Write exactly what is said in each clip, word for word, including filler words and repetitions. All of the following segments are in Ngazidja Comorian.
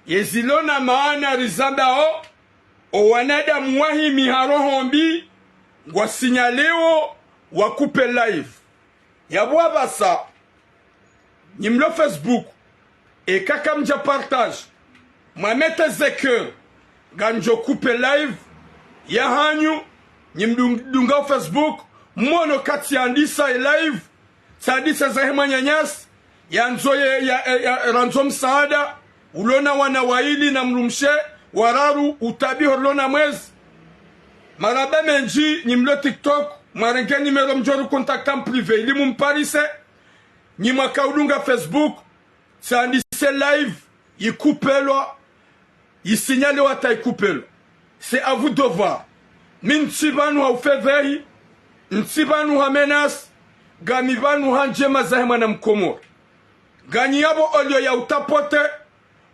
Yezilo na maana rizambao, o wanadamu wahe miharoho mbi, ngwasinyaleo, wakupe live. Yapvo apvasa, nyi mlo Facebook, eka kamdja partage, mwa mettre ze cœur, ngamdjo kupe live yahanyu, nyi mdung-, mdungao Facebook, mwono ka tsiandisa ye live, tsiandisa zahe mwananyasi, yandzo ye, ya, ya, ya, randzo msaada, ulo na wana waili na mdrumshe, wararu, utabiho ulo na mwezi. Marahaba mendji, nyi mlo TikTok, mwarenge numéro mdjo ri contacter en privé, ili mumparise, nyi mwaka udunga Facebook, tsiandise live, yikupelwa, yisinyaleo hata yikupelwa. C'est à vous de voir. Mi ntsi pvanu ha ufedhehi, ntsi pvanu ha menace, ngami pvanu ha ndjema zahe mwana mkomori. Nganyi yapvo olio ya utapote,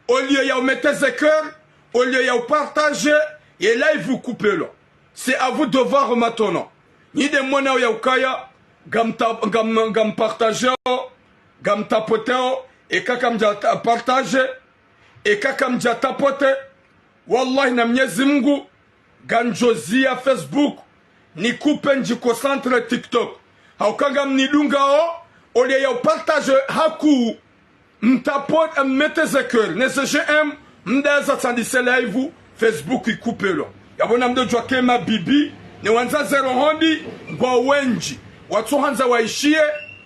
olio ya umettre ze cœur, olio ya upartage, ye live ukupelwa. C'est à vous de voir maintenant. Nyi nde mwonao ya ukaya, ngam ta-, ngam, ngam partageo, ngam tapoteo, eka kamdja ta-, partage, eka kamdja tapote, wallahi na Mnyezi Mngu, ngamdjo ziya Facebook, nikupe ndji concentre TikTok. Hauka ngamnidungao, olio ya upartage haku, mtapo-, mettre ze cœur, ne ze j'aime, mdaza tsiandise live, Facebook yikupelwa. Yapvo namdodjuwa ke mabibi, ne wandza ze roho mbi, ngwao wendji. Watsuhandza waishiye,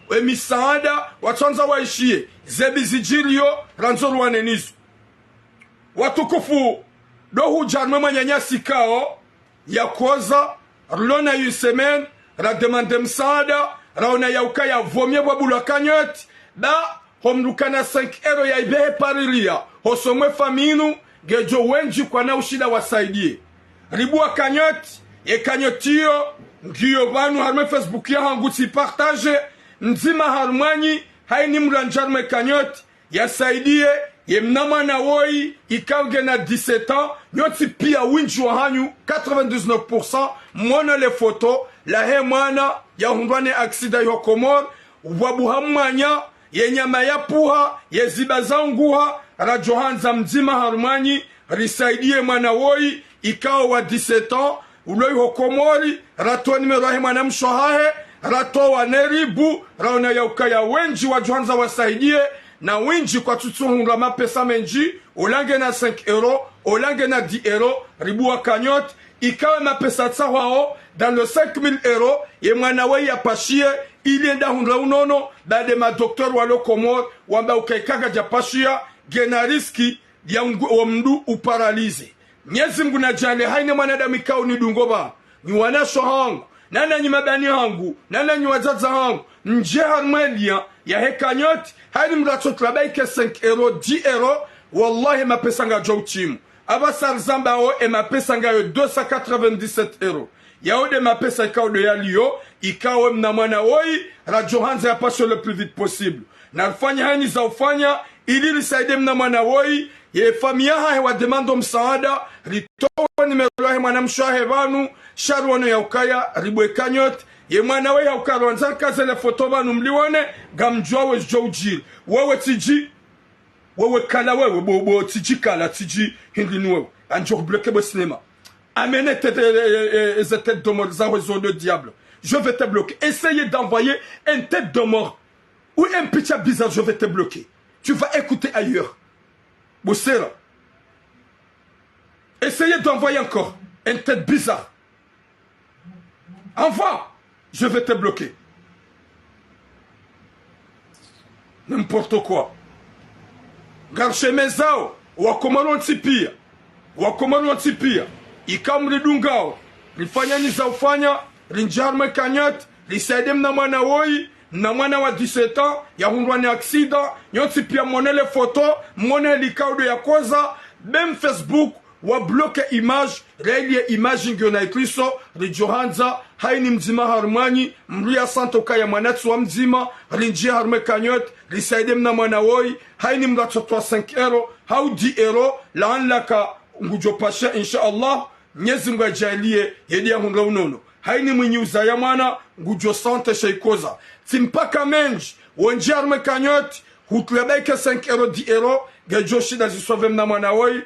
we misaada, watsuhandza waishiye, ze mbi zidjiriyo, randzo ruwane nizo. Watukufu, ndo hudja harumwa mwananyasi ikao, yakoza, rilo na une semaine, rademande msaada, raona ya ukaya pvo mye pvwabulwa cagnotte, ba, ho mdru kana cinq euros ya ibehe pariria, ho somwe famille inu, ngedjo wendji kwana ushinda wasaidiye. Ribuwa cagnotte, ye cagnotte iyo, ngiyo pvanu harumwa Facebook yahangu tsipartage, mdzima harumwanyu, hayini mdru yandjie harumwa ye cagnotte, yasaidiye, ye mnamwana woyi, ikao ngena dix-sept ans, nyontsi piya wendji wahanyu, quatre-vingt-dix-neuf pour cent, mwono le photo, lahe mwana, yahundrwa ne accident iho Komori, pvwabuha mwanya, ye nyama yapvuha, ye ziba zaunguha, radjohandza mdzima harumwanyu, risaidiye mwana woyi, ikao wa dix-sept ans, ulo iho Komori, ratowa numéro yahe mwanamshe wahahe, ratowa ne ribu, raona ya ukaya wendji wadjohandza wasaidiye, na wendji kwatsutsuhundra mapesa mendji, ola ngena cinq euros, ola ngena dix euros, ribuwa cagnotte, ikao mapesa tsahwao, dans les cinq mille euros, ye mwana woyi yapashiye, ili yende yahundre unono, baada ye madocteur walo Komori, wamba ukaya ika kadjapashiya, ngena risque, ya ngu-, wo mdru uparalysé. Mnyezi Mngu nadjaanliye hayina mwanadamu ikao nidungo pvanu, nyi wanashe wahangu, na nanyi mabani hangu, na nanyi wadzadze hangu, ndje harumwa ye lien yahe cagnotte, hayini mdru atsotrabay ke cinq euros, dix euros, wallahi mapesa ngayadjo utimu. Apvasa rizambao ye mapesa ngayo deux cent quatre-vingt-dix-sept euros. Yawo nde mapesa ikao ndo yaliyo, ikao mnamwana woyi, radjohandza yapashe le plus vite possible. Narifanye hayina za ufanya, ili risaidiye mnamwana woyi, ye famiyi yahahe wademando msaada, ritowe numéro yahe mwanamshe wahe pvanu, sha riwono ya ukaya, ribuwe cagnotte, ye mwana woyi ya ukaya randza rikaze le photo pvanu mliwone, ngamdjuwa we zidjo udjiri. Wewe tsidji, wewe kala wewe, bo, bo, tsidji kala, tsidji hindri ni wewe. Ngamdjo bloquer bo cinéma. Amenez tête, euh, euh, euh, tête de mort, zaho zo de diable. Je vais te bloquer. Essayez d'envoyer une tête de mort ou un pitcha bizarre, je vais te bloquer. Tu vas écouter ailleurs. Bosera. Essayez d'envoyer encore une tête bizarre. Envoie, je vais te bloquer. N'importe quoi. Ngarishemezao, wakomori wontsi piya. Wakomori wontsi piya. Ikao mridungao, rifanyeni za ufanya, rindjie harumwa ye cagnotte, risaidiye mnamwana woyi, mnamwana wa dix-sept ans, yahundrwa ne accident, nyontsi piya mwone le photo, mwone likao ndo yakoza, même Facebook, wa bloquer image, rayili ye image ngiyo na ikriso, ridjohandza, hayini mdzima harumwanyu, mdru ya sente ukaya mwanatsi wa mdzima, rindjie harumwa ye cagnotte, risaidiye mnamwana woyi, hayini mdru atsotowa cinq euros, hau dix euros, laanlaka ngudjo pasha, insha Allah, Mnyezi Mngu yadjaanliye, yende yahundre unono. Hayini mwinyi uzaya mwana, ngudjo sente she ikoza. Tsi mpaka mendji, wendjie harumwa ye cagnotte, hutrabay ke cinq euros, dix euros, Ngedjo shinda zisove mna mwana woyi,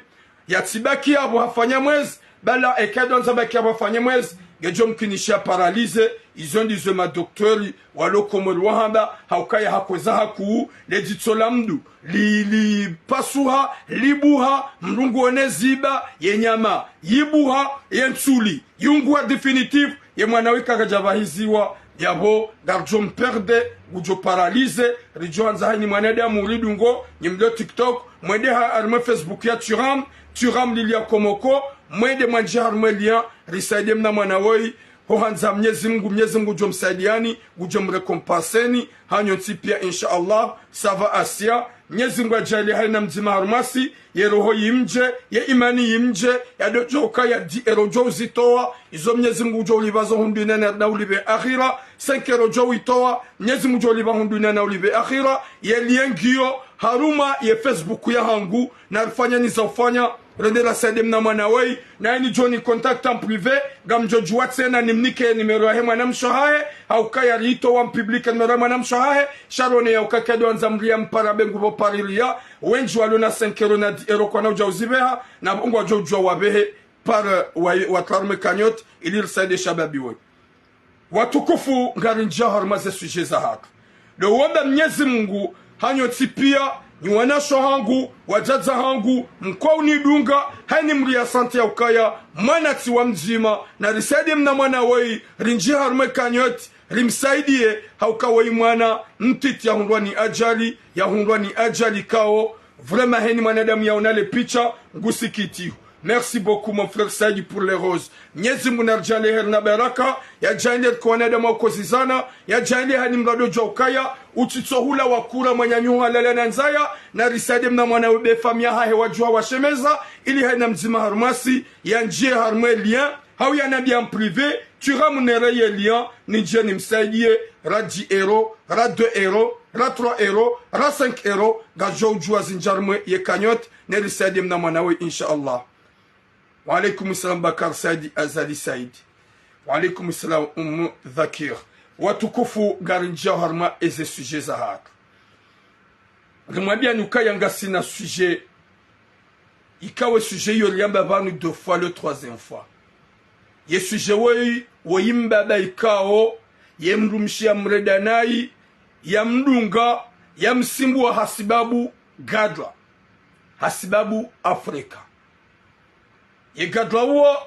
yatsibaki yapvo hafanya mwezi, bala eka ndo andza baki yapvo hafanya mwezi, ngedjo mkinisha paralysé. Izo ndizo madoktori walo Komori wahamba, haukaya hakoza hakuu, le dzitso la mndru li, lipasuha, libuha, mlungu one ziba, ye nyama yibuha, ye ntsuli yiunguha définitif, ye mwana wika kadjapvahiziwa, yapvo ngaridjo mperde, ngudjo paralysé. Ridjo andza hayini mwanadamu ridungo, nyi mlio TikTok, mwende ha, harimwe Facebook ya Thuram, Thuram Lilian Komoko, mwende mwandjiye harimwe lien, risaidie mna mwana woyi, ho handza Mnyezi Mungu, Mnyezi Mungu ngudjo msaidiani, ngudjo mrécompenseni, hanyu ntsi pia, insha Allah, ça va Asia. Mnyezi Mungu adjaanlie hayina mdzima harumwasi, ye roho yimdje, ye imani yimdje, yadodjoka ya dix euros djo uzitowa, izo Mnyezi Mungu ngudjo ulipva zo hu duniani na ulipve akhira, cinq euros djo uitowa, Mnyezi Mungu ngudjo ulipva hu duniani na ulipve akhira, ye lien ngiyo harumwa ye Facebook yahangu, narifanye niza ufanya, rende rasaidie mna mwana woyi, na hayini djo ni contacter en privé, ngamdjo djuwa tsena nimnike numéro yahe mwanamshe hahe, haukaya riitowa en public numéro yahe mwanamshe hahe, sha rone yauka eka ndo andza mria mpara be ngupvo pariria, wendji walo na cinq euros na dix euros kwana udja uzipveha, na pvo ngwadjo udjuwa wapvehe par, wa, watrarume cagnotte, ili risaidie shababi woyi. Watukufu, ngarindjiao harumwa ze sujet zahatru. Ndo uomba Mnyezi Mungu, hanyu ntsi pia, nyi wanashe wahangu, wadzadze wahangu, mkao unidunga, hayini mria santé yaukaya, mwana tsi wa mdzima, narisaidie mna mwana woyi, rindjiye harumwe cagnotte, rimsaidie, hauka woyi mwana mtiti yahundrwa ni ajali, yahundrwa ni ajali ikao, vraiment hayini mwanadamu yaona le picha, ngusikitiho. Merci beaucoup, mon frère Saïd, pour les roses. Mnyezi Mungu naridjaanlie heri na baraka, yadjaanlie rike wanadamu wa ukozizana, yadjaanlie hayini mrado djwa ukaya, utsitso hula wakura mwananyahu halala na ndzaya, narisaidie mna mwana woyi be famille yahahe wadjuha washemeza, ili hayina mdzima harumwasi, yandjiye harumwe lien, hau yanambiye en privé, Thuram nere ye lien, nindjiye nimsaidie, ra dix euros, ra deux euros, ra trois euros, ra cinq euros, ngadjo udjuwa zindji harimwe ye cagnotte, nerisaidie mna mwana woyi, insha Allah. Wa alaykum salam Bakar Saïd Azali Saïd. Wa alaykum salam Umu Dhakir. Watukufu, ngarindjiao harumwa eze sujet zahatru. Rimwambiani ukaya ngasina sujet. Ikao ye sujet iyo riamba pvanu deux fois, le troisième fois. Ye sujet woyi, woyi mbaba ikao, ye mdrumshe yamrenda nayi, yamdunga, yamsimbuwa hasibabu gadra. Hasibabu Afrika. Ye gadra uwo,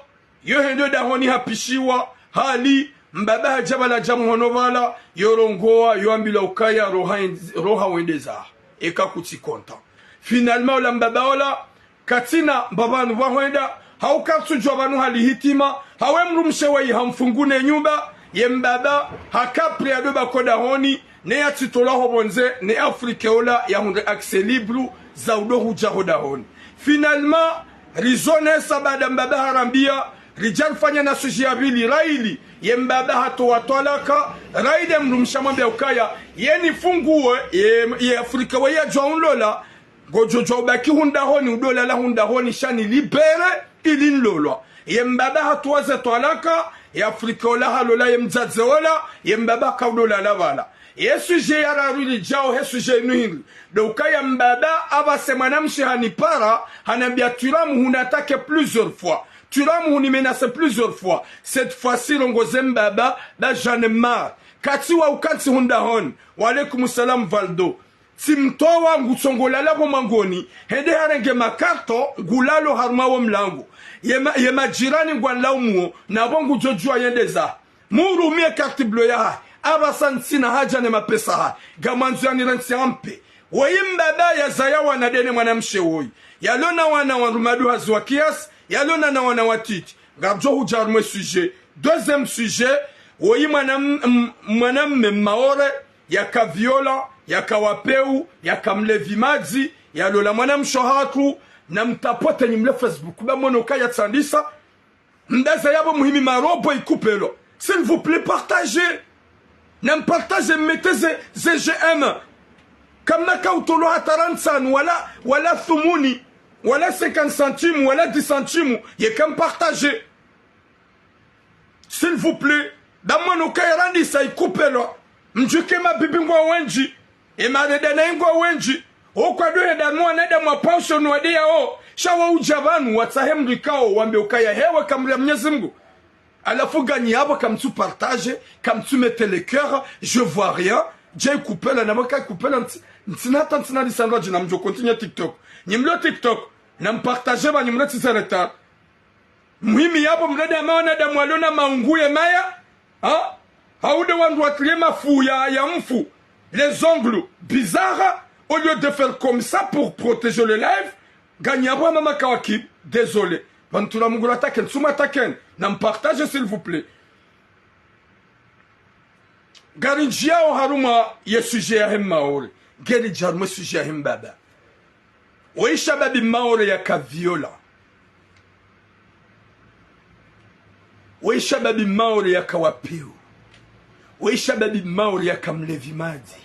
yo hende dahoni hapishiwa, hali, mbaba hadja pvala hadja mhono pvala, yo rongowa, yo ambilwa ukaya roha en-, roha wende zaho. Eka kutsi content. Finalement, ola mbaba ola, katsina mbapvanu pvahwenda, hauka katsudjuwa pvanu hali hitima, hawe mdrumshe woyi hamfungu ne nyumba, ye mbaba, haka prêt yado baki ho dahoni, ne yatsitolwa ho pvondze, ne Afrika ola yahundre accès libre za udo hudja ho dahoni. Finalement, rizonesa baada mbaba harambiya, ridja rifanya na sujet ya pvili, raili, ye mbaba hatowa twalaka, raili ye mdrumshe hamwambiya ukaya, ye nifunguwe, ye, ye Afrika woyi yadjuwa unlola, ngodjo djuwa ubaki ho dahoni, udo lala ho dahoni, sha ni libéré, ili nlolwa. Ye mbaba hatowa ze twalaka, ye Afrika ola halola ye mdzadze ola, ye mbaba haka udo lala pvala. Ye sujet ya raru ridjao he sujet inu hindri. Ndo ukaya mbaba apvase mwanamshe hanipara, hanambiya Thuram huni attaqué plusieurs fois. Thuram huni menacé plusieurs fois. Cette fois-ci, rongoze mbaba, ba j'en ai marre. Katsi wa ukantsi ho dahoni. Wa alaykum salam Valdo. Tsimtowa ngutsongo lala pvo mwangoni, hende harenge makarto, ngulalo harumwa wo mlango. Ye ma-, ye majirani ngwanlaumuo, na pvo ngudjo djuwa yende zahe. Murumie carte bleue yahahe, apvasa ntsina hadja ne mapesa yahahe, ngamwandzo yanirantsi ampe. Woyi mbaba yazaya wana nde ne mwanamshe woyi. Yalo na wana wandru maduhazi wa kiasi, yalo na na wana watiti. Ngaridjo hudja harumwe sujet. Deuxième sujet, woyi mwana m-, m-, mwanamme Maore, yaka violent, yaka wapeu, yaka mlevi madzi, yalola mwanamshe hatru, na mtapote nyi mle Facebook, ba mwono kaya tsandisa, mdaza yapvo muhimi marobo ikupelwa. S'il vous plaît, partagez. Na mpartagez, mettez ze, ze j'aime. Kamna ka utolwa hata rantsanu, wala, wala thumuni, wala cinquante centimes, wala dix centimes, yeka mpartagez. S'il vous plaît, ba mwono kaya randisa ikupelwa, mdjuwe eka mabibi ngwao wendji, e marenda nayi ngwao wendji, Okwa dohe da mwanadamu wa pension wa deya o. Sha wo udja pvanu watsahe mdru ikao wambe ukaya hewe kamria Mnyezi Mngu. Halafu nganyi yapvo kamtsu partager, kamtsu mettre le cœur, je vois rien. Djai kupela, na mwaka kupela, ntsi, ntsina hata ntsina lisandwa djina mdjo continuer TikTok. Nyi mlio TikTok, na mpartager ba nyi mlio tsi zereta. Muhimi yapvo mlio da mawanadamu walio na maungu ye maya, ha? Haude wandru watrilie mafu ya, ya mfu, les ongles bizarres, au lieu de faire comme ça pour protéger le live, nganyi yapvo mama Kawakib, désolé. Pvanu tula mungula taken, tsuma taken, na mpartager s'il vous plaît. Ngari ndjiao harumwa ye sujet yahe Maore, ngeri ndjia harumwa ye sujet yahe mbaba. Wo ishababi Maore yaka violent. Wo ishababi Maore yaka wapiu. Wo ishababi Maore yaka mlevi madzi.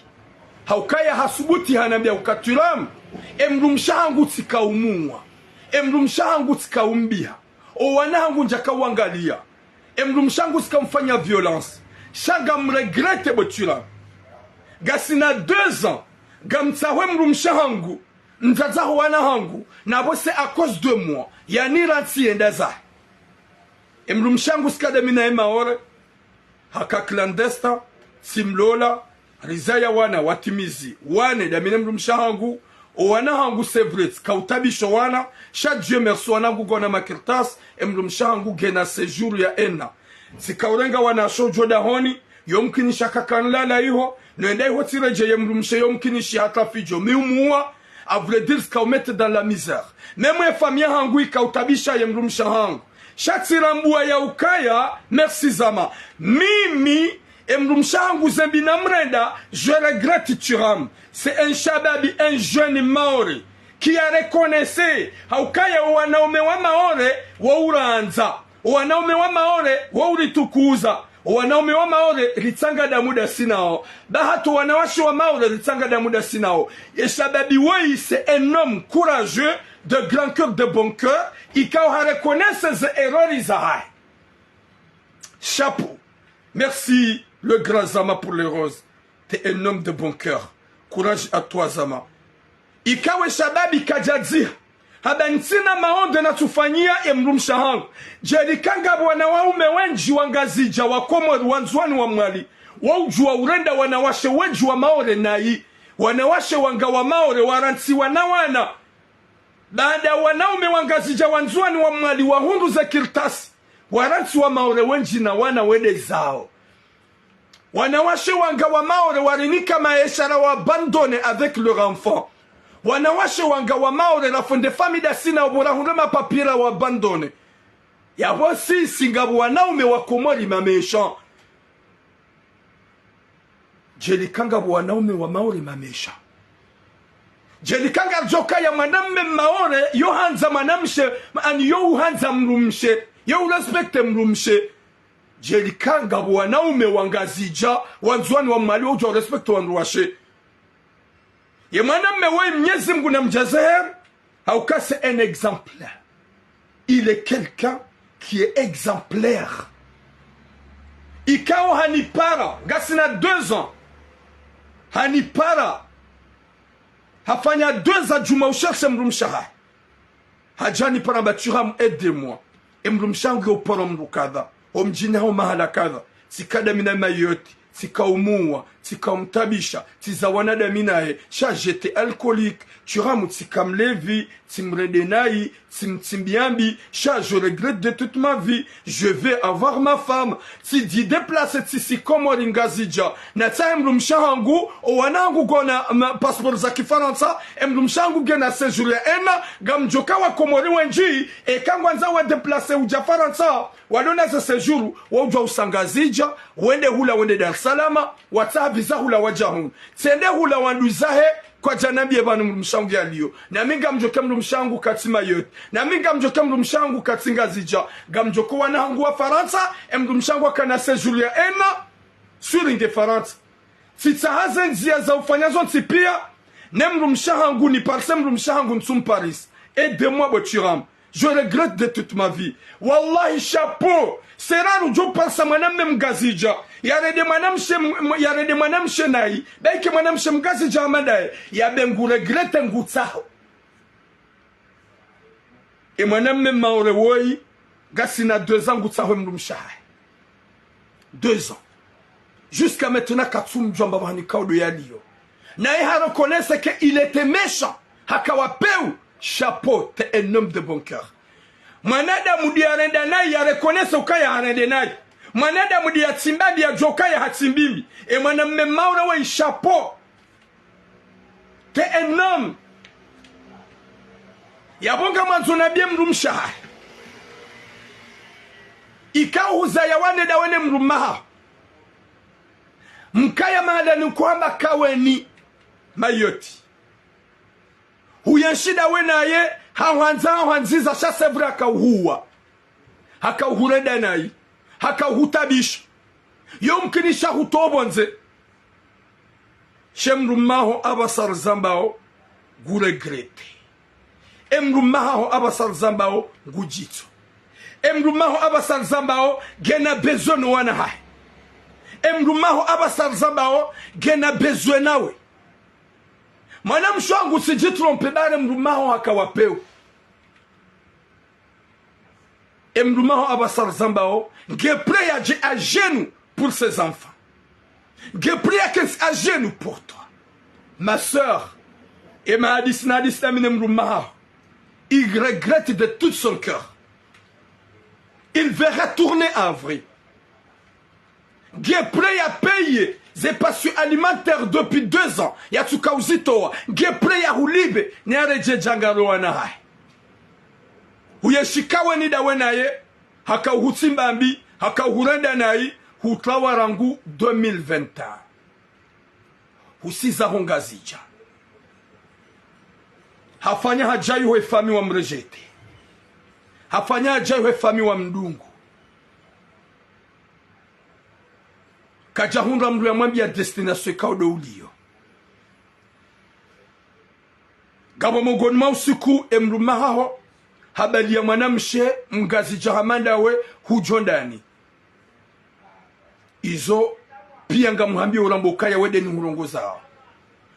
Haukaya hasubuti hanambia uka Thuram, e mdrumshe hangu tsika umuwa. E mdrumshe hangu tsika umbiha. O wana hangu ndjaka wangalia. E mdrumshe hangu tsika mfanya violence. Sha ngam regretter bo Thuram. Ngasina deux ans. Ngamtsaho e mdrumshe hangu. Mdzadze ho wana hangu. Na pvo c'est à cause de moi. Yani rantsi yenda zahe. E mdrumshe hangu tsika da mi naye Maore. Haka clandestin, tsimlola, rizaya wana watimizi wane da mi ne mdrumshe hangu, o wana hangu c'est vrai, tsika utabisho wana, sha Dieu merci wana hangu ngwana makartasi, e mdrumshe hangu ngena séjour ya un an. Tsika urenga wana sho djo dahoni, yo mkinishi haka kanlala iho, no enda iho tsiredjeye mdrumshe yo mkinishi hata fidjo mi umuwa, à vrai dire, tsika u mettre dans la misère. Même e famille hangu ika utabisha ye mdrumshe hangu. Sha tsirambua ya ukaya, merci Zama. Mimi, e mdrumshe hangu zembi namrenda, je regrette Thuram. C'est un shababi, un jeune Maore, qui a reconnaissé, haukaya o wanaume wa Maore, wo urandza. O wanaume wa Maore, wo uritukuza. O wanaume wa Maore, ritsanga damu da sinao. Ba hata o wanawashe wa Maore, ritsanga damu da sinao. Ye shababi woyi, c'est un homme courageux, de grand cœur, de bon cœur, ikao ha reconnaître ze erreurs zahahe. Chapeau. Merci, le grand Zama pour les roses. T'es un homme de bon cœur. Courage à toi, Zama. Ika we shababi kadjadziha. Haba ntsina maonde natsufanyia e mdrumshe hangu. Djeli ka ngapvo wanawaume wendji wa Ngazidja, wa Komori, wa Ndzuani, wa Mwali. Wo udjua urenda wanawashe wendji wa Maore nayi. Wanawashe wanga wa Maore warantsiwa na wana. Baada wanaume wa Ngazidja, wa Ndzuani, wa Mwali, wahundru ze kartasi. Warantsiwa Maore wendji na wana wende zao. Wanawashe wanga wa Maore warinika maesha ra wa abandonner avec leur enfant. Wanawashe wanga wa Maore rafondre famille da sinao bo rahundre mapapier ra wa abandonner. Yapvo sisi ngapvo wanaume wa Komori ma méchants. Djeli ka ngapvo wanaume wa Maore ma méchants. Djeli ka ngardjo kaya mwanamme Maore yo handza mwanamshe, ani yo uhandza mdrumshe, yo urespecter mdrumshe. Djeli ka ngapvo wanaume wa Ngazidja, wa Ndzuani, wa Mwali, wo udjua urespecter wandruwashe. Ye mwanamme woyi Mnyezi Mngu namdjaze heri, hauka c'est un exemple. Il est quelqu'un qui est exemplaire. Ikao hanipara, ngasina deux ans. Hanipara. Hafanya deux ans djuma uchercher mdrumshe hahe. Hadja hanipara amba Thuram, aidez-moi. E mdrumshe hangu yo upara mdru kadha. Ho mdjini hau mahala kadha. Tsika da mi naye Mayotte. Tsika umuwa. Tsika umtabisha. Tsiza wana da mi naye. Sha j'étais alcoolique. Thuram tsika mlevi. Tsimrende nayi. Tsim, tsimbiambi. Sha je regrette de toute ma vie. Je vais avoir ma femme. Tsidji déplacer tsisi Komori Ngazidja. Natsahe mdrumshe hangu, o wana hangu ngwana ma, passeport za Kifarantsa, e mdrumshe hangu ngena séjour ya un an, ngamdjoka wa Komori wendji, eka ngwandzo wa déplacer udja Farantsa, walona ze séjour, wo udjua usa Ngazidja, wende hula wende Dar es Salaam, watsaha visa hula wadja hunu. Tsende hula wandru zahe, kwadja nambie pvanu mdrumshe hangu yaliyo. Nami ngamdjoka mdrumshe hangu katsi Mayotte. Nami ngamdjoka mdrumshe hangu katsi Ngazidja. Ngamdjoka wana hangu wa Farantsa, e mdrumshe hangu akana séjour ya un an, sur nge Farantsa. Tsitsaha ze ndzia za ufanya zontsi pia, ne mdrumshe hangu, niparise mdrumshe hangu ntsumparisa. Aidez-moi bo Thuram. Je regrette de toute ma vie. Wallahi, chapeau. C'est rare udjo parisa mwanamme mngazidja yarende mwanamshe m-, m-, yarende mwanamshe nayi, bayike mwanamshe mngazidja hama ndaye, yabe ngu regrette ngutsaho. E mwanamme Maore woyi, ngasina deux ans ngutsaho e mdrumshe wahahe. Deux ans. Jusqu'à maintenant, katsumdjuwa mbapvi hani kaodo yaliyo. Naye ha reconnaître que il était méchant. Hakawa peu. Chapeau, t'es un homme de bon cœur. Mwanadamu ndi yarenda nayi, ya reconnaître ukaya harende nayi. Mwanadamu ndi yatsimba mbi, yadjuwa ukaya hatsimbi mbi. E mwanamme Maore woyi, chapeau. T'es un homme. Yapvo ngamwandzo nambiye mdrumshe wahahe. Ikao huzaya wana ndawe ne mdrumme wahaho, mkaya mahalani kwamba kaweni Mayotte. Huyenshi ndawe naye, hahwandza, hahwandziza, sha c'est vrai hakauhuwa. Hakauhurenda nayi. Hakauhutabisha. Yo mkinisha hutowa pvondze. She mdrumme waho apvasa rizambao ngu regrette. E mdrumme waho apvasa rizambao ngudjitso. E mdrumme waho apvasa rizambao ngena besoin no wana hahe. E mdrumme waho apvasa rizambao ngena besoin nawe. Mwanamshe wangu, usidjitrompe, bare mdrumme waho hakawa peu. E mdrumme waho apvasa rizambao nge prêt yadje à genoux pour ses enfants. Nge prêt yakentsi à genoux pour toi. Ma sœur, e mahadisi nahadisi nami ne mdrumme waho, il regrette de tout son cœur. Il veut retourner en vrai. Nge prêt ya payer ze pensions alimentaires depuis deux ans, yatsuka uzitowa. Nge prêt yahulipve, ni yaredjeyi djangaro wana hahe. Huyenshi kaweni ndawe naye, hakauhutsimba mbi, hakauhurenda nayi, hutrawa rangu deux mille vingt et un. Husiza ho Ngazidja. Hafanya hadja yiho e famille wamrejeter. Hafanya hadja yiho e famille wamdungu. Kadjahundra mdru yamwambiya destination ikao ndo uliyo. Ngapvo mongoni mwa usiku, e mdrumme waho habaliya mwanamshe mngazidja hama ndawe hudjo ndani. Izo piya ngamhambiyo urambwa ukaya wende nihurongozao.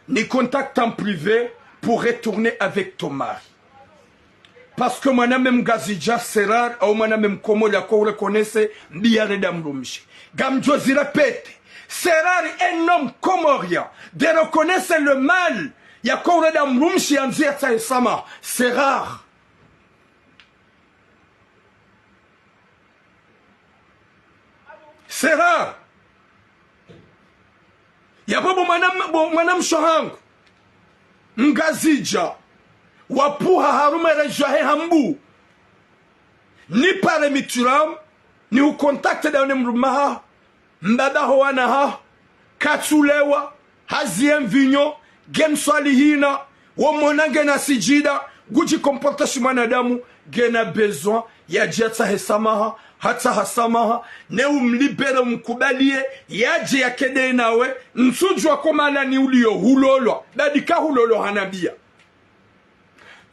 Ni contacte en privé pour retourner avec ton mari. Parce que mwanamme mngazidja c'est rare, au mwanamme mkomori yako ureconnaître mbi yarenda mdrumshe. Ngamdjo zi répéter. C'est rare un homme comorien de reconnaître le mal yako urenda mdrumshe yandzi yatsahe samaha. C'est rare. C'est rare. Yapvo bo mwana, bo mwanamshe wahangu mngazidja, wapvuha harumwa e région yahe Hambu. Nipare Mitsuram, nihucontacter ndawe ne mdrumme waho. Mbaba ho wana haho, katsulewa, haziye mvinyo, nge mswalihina, womona ngena sijida, ngudji comporter shi mwanadamu, ngena besoin, yadje yatsahe samaha, hatsaha samaha, ne umlibérer umkubaliye, yadje yakentsi nawe, ntsudjuwa ko mahalani uliyo hulolwa, badi kahulolwa hanambiya.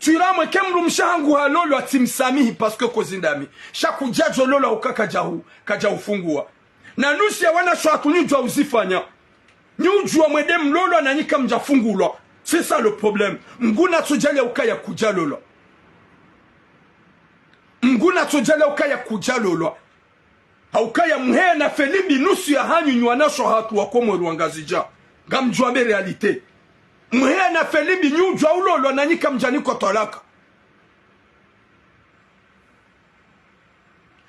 Twiramwe ke mdrumshe wahangu halolwa tsimsamihi parce que kozi ndami. Sha kudjadjo lolwa uka kadjahu, kadjahufunguwa. Na nusu ya wanashe wahatru nyi udjuwa uzifanya. Nyi udjuwa mwende mlolwa na nyi kamdjafungulwa. C'est ça le problème. Mngu natsodjaliya ukaya kudjalolwa. Mngu natsodjaliya ukaya kudjalolwa. Haukaya mheya na felimbi nusu ya hanyu nyi wanashe wahatru wa Komori wa Ngazidja. Ngamdjuwa be réalité. Mheya na felimbi nyi udjuwa ulolwa na nyi kamdjanikwa twalaka.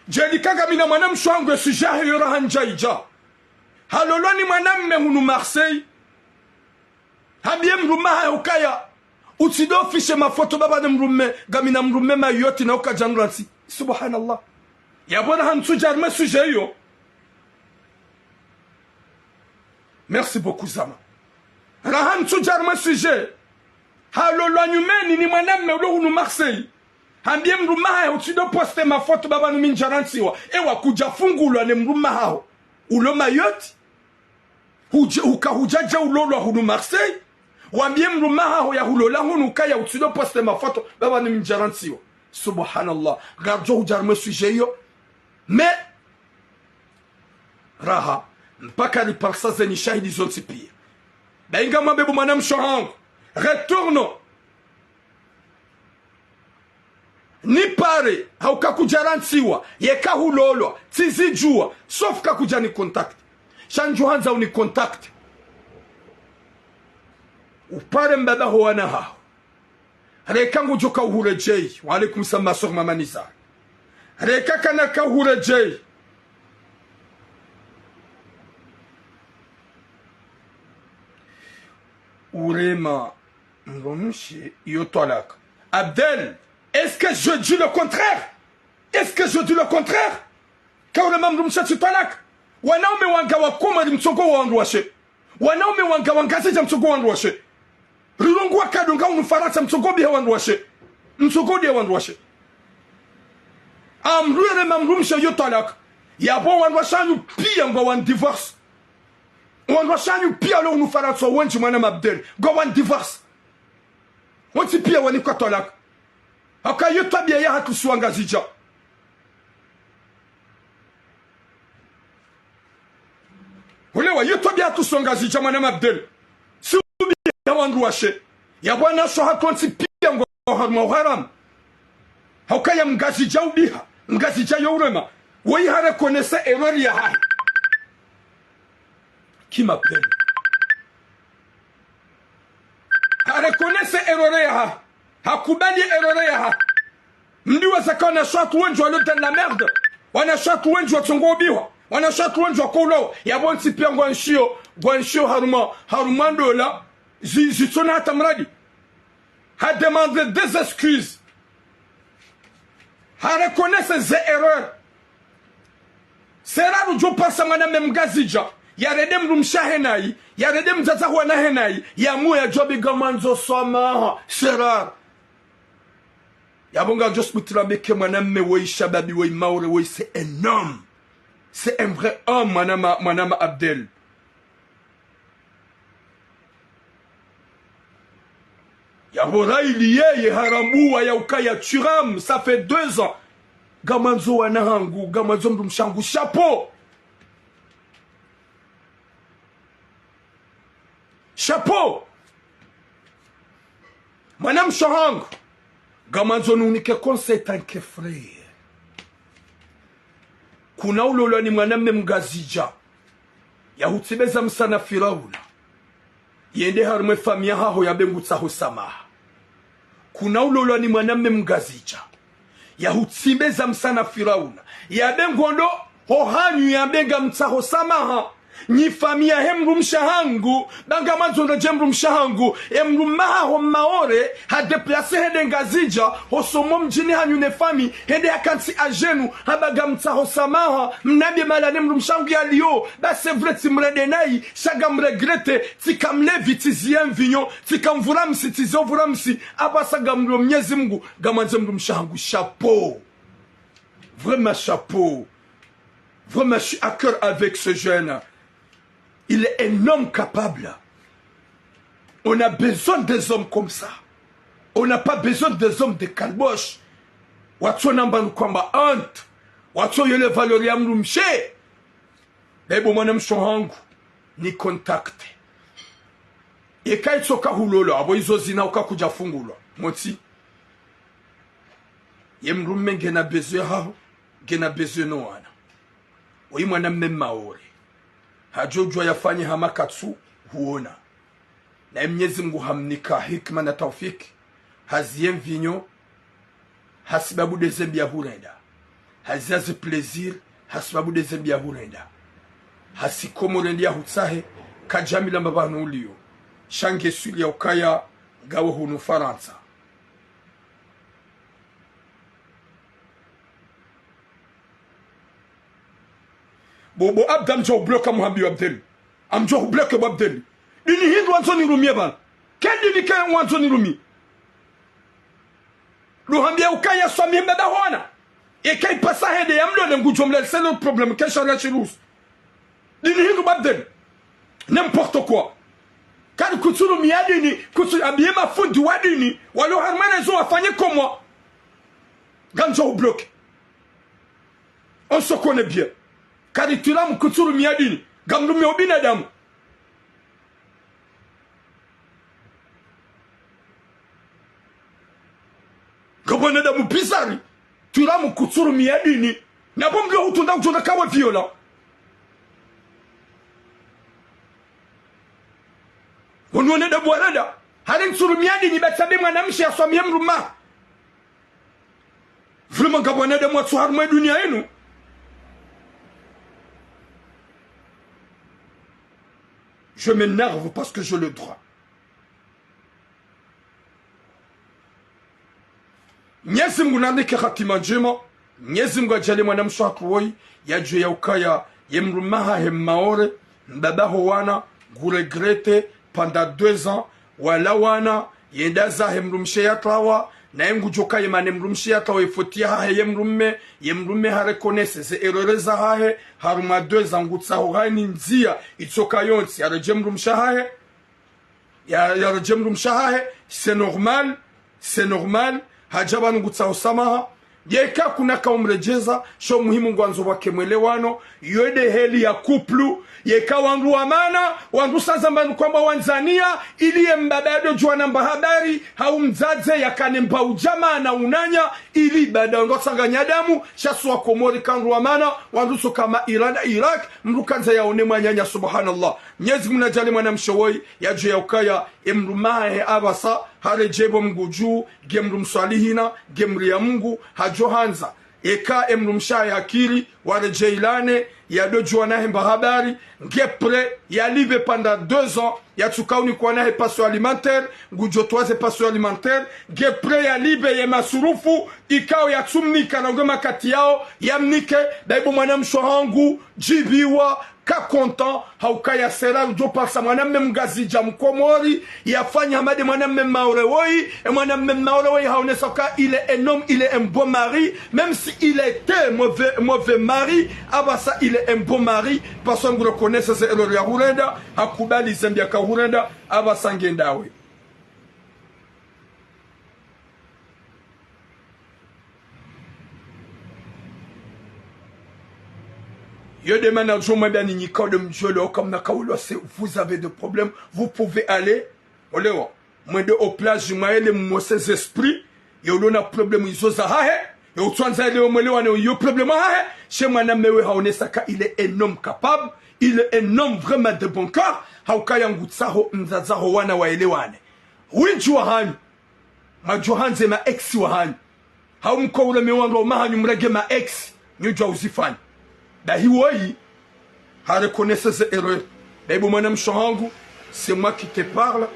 Djeli kanga mi na mwanamshe wahangu e sujet yahe yo raha ndjaidja. Halolwa ni mwanamme hunu Marseille. Hambiye mdrumme wahahe ukaya, utsidjo afficher mafoto baba ne mdrumme, ngami na mdrumme Mayotte na ukadjanurantsi. Subhanallah. Yapvo raha ntsudja harumwa e sujet iyo. Merci beaucoup, Zama. Raha ntsudja harumwa e sujet. Halolwa nyumeni ni mwanamme ulo hunu Marseille. Hambiye mdrumme wahahe utsidjo poster mafoto baba nami ndjarantsiwa. Ewa kudjafungulwa ne mdrumme wahaho ulo Mayotte. Hudje, uka hudjadja ulolwa hunu Marseille. Wambiye mdrumme wahaho yahulola hunu ukaya utsidjo poster mafoto baba nami ndjarantsiwa. Subhanallah. Ngaridjo hudja harumwa e sujet iyo. Mais raha, mpaka riparisa ze nyishahidi zontsi pia. Bahi ngamwambe bo mwanamshe hangu, retourne. Nipare, hauka kudjarantsiwa, yeka hulolwa, tsizidjuwa, sauf ka kudja ni contacter. Sha ndjo handza uni contacter. Upare mbaba ho wana haho. Reka ngudjo ka uhuredjeyi. Wa alaykum salam, ma sœur Mama Nizar. Reka kana ka uhuredjeyi. Urema mdrumshe iyo twalaka. Abdel, est-ce que je dis le contraire? Est-ce que je dis le contraire? Ka urema mdrumshe tsi twalaka. Wanaume wanga wa Komori mtsongo wa wandruwashe. Wanaume wanga wa Ngazidja mtsongo wa wandruwashe. Rilongo wa kado nga unu Farantsa mtsongo biha wandruwashe. Mtsongo biha wandruwashe. Amru erema mdrumshe iyo twalaka. Yapvo wandruwashe hanyu pia ngwa wan divorce. Wandruwashe hanyu pia lo unu Farantsa wendji mwana Abdel. Ngwa wan divorce. Wontsi pia wanikwa twalaka. Haka iyo twabiya yahatru si wa Ngazidja. Ulewa, iyo twabiya yahatru si wa Ngazidja mwana Abdel. Si ubiha wandruwashe. Yapvo wanashe hatru wontsi pia ngwa harumwa uharamu. Hauka ya Mngazidja ubiha, Mngazidja yo urema. Woyi ha reconnaître erreur yahahe. Ki mapema. Ha reconnaître erreur yahahe. Hakubali erreur yahahe. Mdi wa zaka wanashe hatru wendji walo dans la merde. Wanashe hatru wendji watsongo ubihwa. Wanashe hatru wendji wako ulawa. Yapvo ntsi pia ngwanshiyo, ngwanshiyo harumwa, harumwa ndola. Zi, zitsona hata mradi. Ha demande des excuses. Ha reconnaître ze erreurs. Sera rudjo pasa mwanamme Mngazidja, yarende mdrumshe wahe nayi, yarende mdzadze wahe nayi, yamu yadjo bi ngamwandzo swamaha, sera. Yapvo ngadjo sibutila beke mwanamme woyi shababi woyi Maore woyi, c'est un homme. C'est un vrai homme, mwanama, mwanama Abdel. Yapvo rayili yeye harambuwa ya ukaya Thuram, ça fait deux ans. Ngamwandzo wana hangu, ngamwandzo mdrumshe hangu, chapeau. Chapeau. Mwanamshe hangu, ngamwandzo nunike conseil tant que frère. Kuna ulolwa ni mwanamme Mngazidja, yahutsimbeza msana Firauna, yende harumwa e famiyi yahaho yabe ngutsaho samaha. Kuna ulolwa ni mwanamme Mngazidja, yahutsimbeza msana Firauna, yabe ngondo ho hanyu yabe ngamtsaho samaha. Nyi famiyi yahe mdrumshe hangu, ba ngamwandzo ndodje mdrumshe hangu, e mdrumme wahaho Maore, ha déplacer hende Ngazidja, ho somo mdjini hanyu ne famiyi, hende hakantsi à genoux, hamba ngamtsaho samaha, mnambie mala ne mdrumshe hangu yaliyo, ba c'est vrai tsimrende nayi, sha ngam regretter, tsika mlevi, tsiziye mvinyo, tsika mvuramsi, tsiziye uvuramsi, apvasa ngamlio Mnyezi Mngu, ngamwandze mdrumshe hangu, chapeau. Vraiment chapeau. Vraiment, je suis à cœur avec ce jeune. Il est un homme capable. On a besoin des hommes comme ça. On n'a pas besoin des hommes de calboche. Watso namba nukwamba honte. Watso yele valeur ya mdrumshe. Lebo mwanamshe hangu, ni contacter. Eka itsoka hulolwa, apvo izo zina uka kudja fungulwa. Motsi. Ye mdrumme ngena besoin haho, ngena besoin no wana. Oyi mwanamme Maore. Hadjo djuwa yafanye hama katsu huona. Naye Mnyezi Mngu hamnika hikima na taufiki. Haziye mvinyo, hasibabu de zembi yahurenda. Haziya ze plaisir, hasibabu de zembi yahurenda. Hasi Komori nde yahutsahe, kadjamila mbapvanu uliyo. Sha nge sûr ya ukaya, ngawe hunu Farantsa. Bo, bo Abdel, amdjo hubloka muhambi wa Abdel. Amdjo hubloke bo Abdel. Dini hindru wandzo nirumiye bana. Ke dini ke wandzo nirumiye. Luhambiya ukaya swamihi mbaba ho wana. Eka ipasa hende yamlole ngudjo mlaliselo problème ke sha la shirusu. Dini hindru bo Abdel. N'importe quoi. Kari kutsurumiya dini, kutsu abiye mafundi wa dini, walo harumwa ne zo wafanye comme moi. Ngamdjo hubloqué. On se connaît bien. Kari twila mkutsuru miadini. Ngamrumiao binadamu. Ngapvo wanadamu bizarre. Twila mkutsuru miadini. Na bo mlio hutunda kudjona kawe violent. Wanu wanadamu warada. Hari ntsuru miadini batsabe mwanamshe aswamiye mdrume. Vraiment, ngapvo wanadamu watsu harumwa dunia yinu. Je m'énerve parce que j'ai le droit. Mnyezi Mngu nanike hatima ndjema. Mnyezi Mngu adjaanlie mwanamshe hatru woyi, yadjuwe ya ukaya, ye mdrume hahe Maore, mbaba ho wana, ngu regretté pendant deux ans, wala wana, yende zahe mdrumshe yatrawa, naye ngudjo kaya ye mana mdrumshe yatrawa ye faute yahahe ye mdrume, ye mdrume ha reconnaître ze erreur zahahe, harumwa deux ans ngutsaho hayina ndzia, itsoka yontsi, yaredjee mdrumshe hahe, ya, yaredjee mdrumshe hahe, c'est normal, c'est normal, hadja pvanu ngutsaho samaha. Yeka kuna kaumredjeza, sho muhimu ngwandzo pvwake mwelewano, yo nde heli ya couple, yeka wandru wa mana, wandru sazambani kwamba wandzania, ili ye mbaba yadodjuwa namba habari, hau mdzadze yakane mba udjamaa na unanya, ili baada wandru watsanganya damu, sha si wa Komori ka wandru wa mana, wandru tsoka ma Iran na Iraq, mdru kandza yaone mwananya, subhanallah. Mnyezi Mngu nadjaanlie mwanamshe woyi, yadjuwe ya ukaya, ye mdrume hahe apvasa, haredjee bo Mngu dju, nge mdru mswalihina, nge mria Mngu, hadjo handza. Eka ye mdrumshe hahe hakiri, waredjeilane, yadodjuwa nahe mba habari, nge prêt, yalipve pendant deux ans, yatsuka unikwa nahe pension alimentaire, ngudjo towa ze pension alimentaire, nge prêt yalipve ye masurufu, ikao yatsumnika na nge makati yao, yamnike, daibu mwanamshe hangu, djipviwa, ka content, ha ukaya sera udjo parisa mwanamme mngazidja mkomori, yafanya hama nde mwanamme Maore woyi, ye mwanamme Maore woyi haonesa ka il est un homme, il est un bon mari, même si il était mauvais, mauvais mari, apvasa il est un bon mari, parce que ngu reconnaître ze erreur yahurenda, hakubali ze mbi yakahurenda, apvasa nge ndawe. Yo nde mana djo mwambia ninyi kao nde mdjwelewa, kamna kaulwa, c'est, vous avez des problèmes, vous pouvez aller. Olewa, mwende o plage, mwaele mumose ze esprit, ye ulo na problème izo zahahe, ye utswandza yelewe mwelewane yo problème yahahe, sha ye mwanamme we haonesa ka il est un homme capable, il est un homme vraiment de bon cœur, ha ukaya ngutsaho mdzadze ho wana waelewane. Windji wahanyu, mwadjo handze ma ex wahanyu. Hau mko ureme wandru wa umahanyu mrenge ma ex, nyi udjuwa uzifanya. Dahi woyi, ha reconnaître ze erreur. Daibu mwanamshe hangu, c'est moi qui te parle.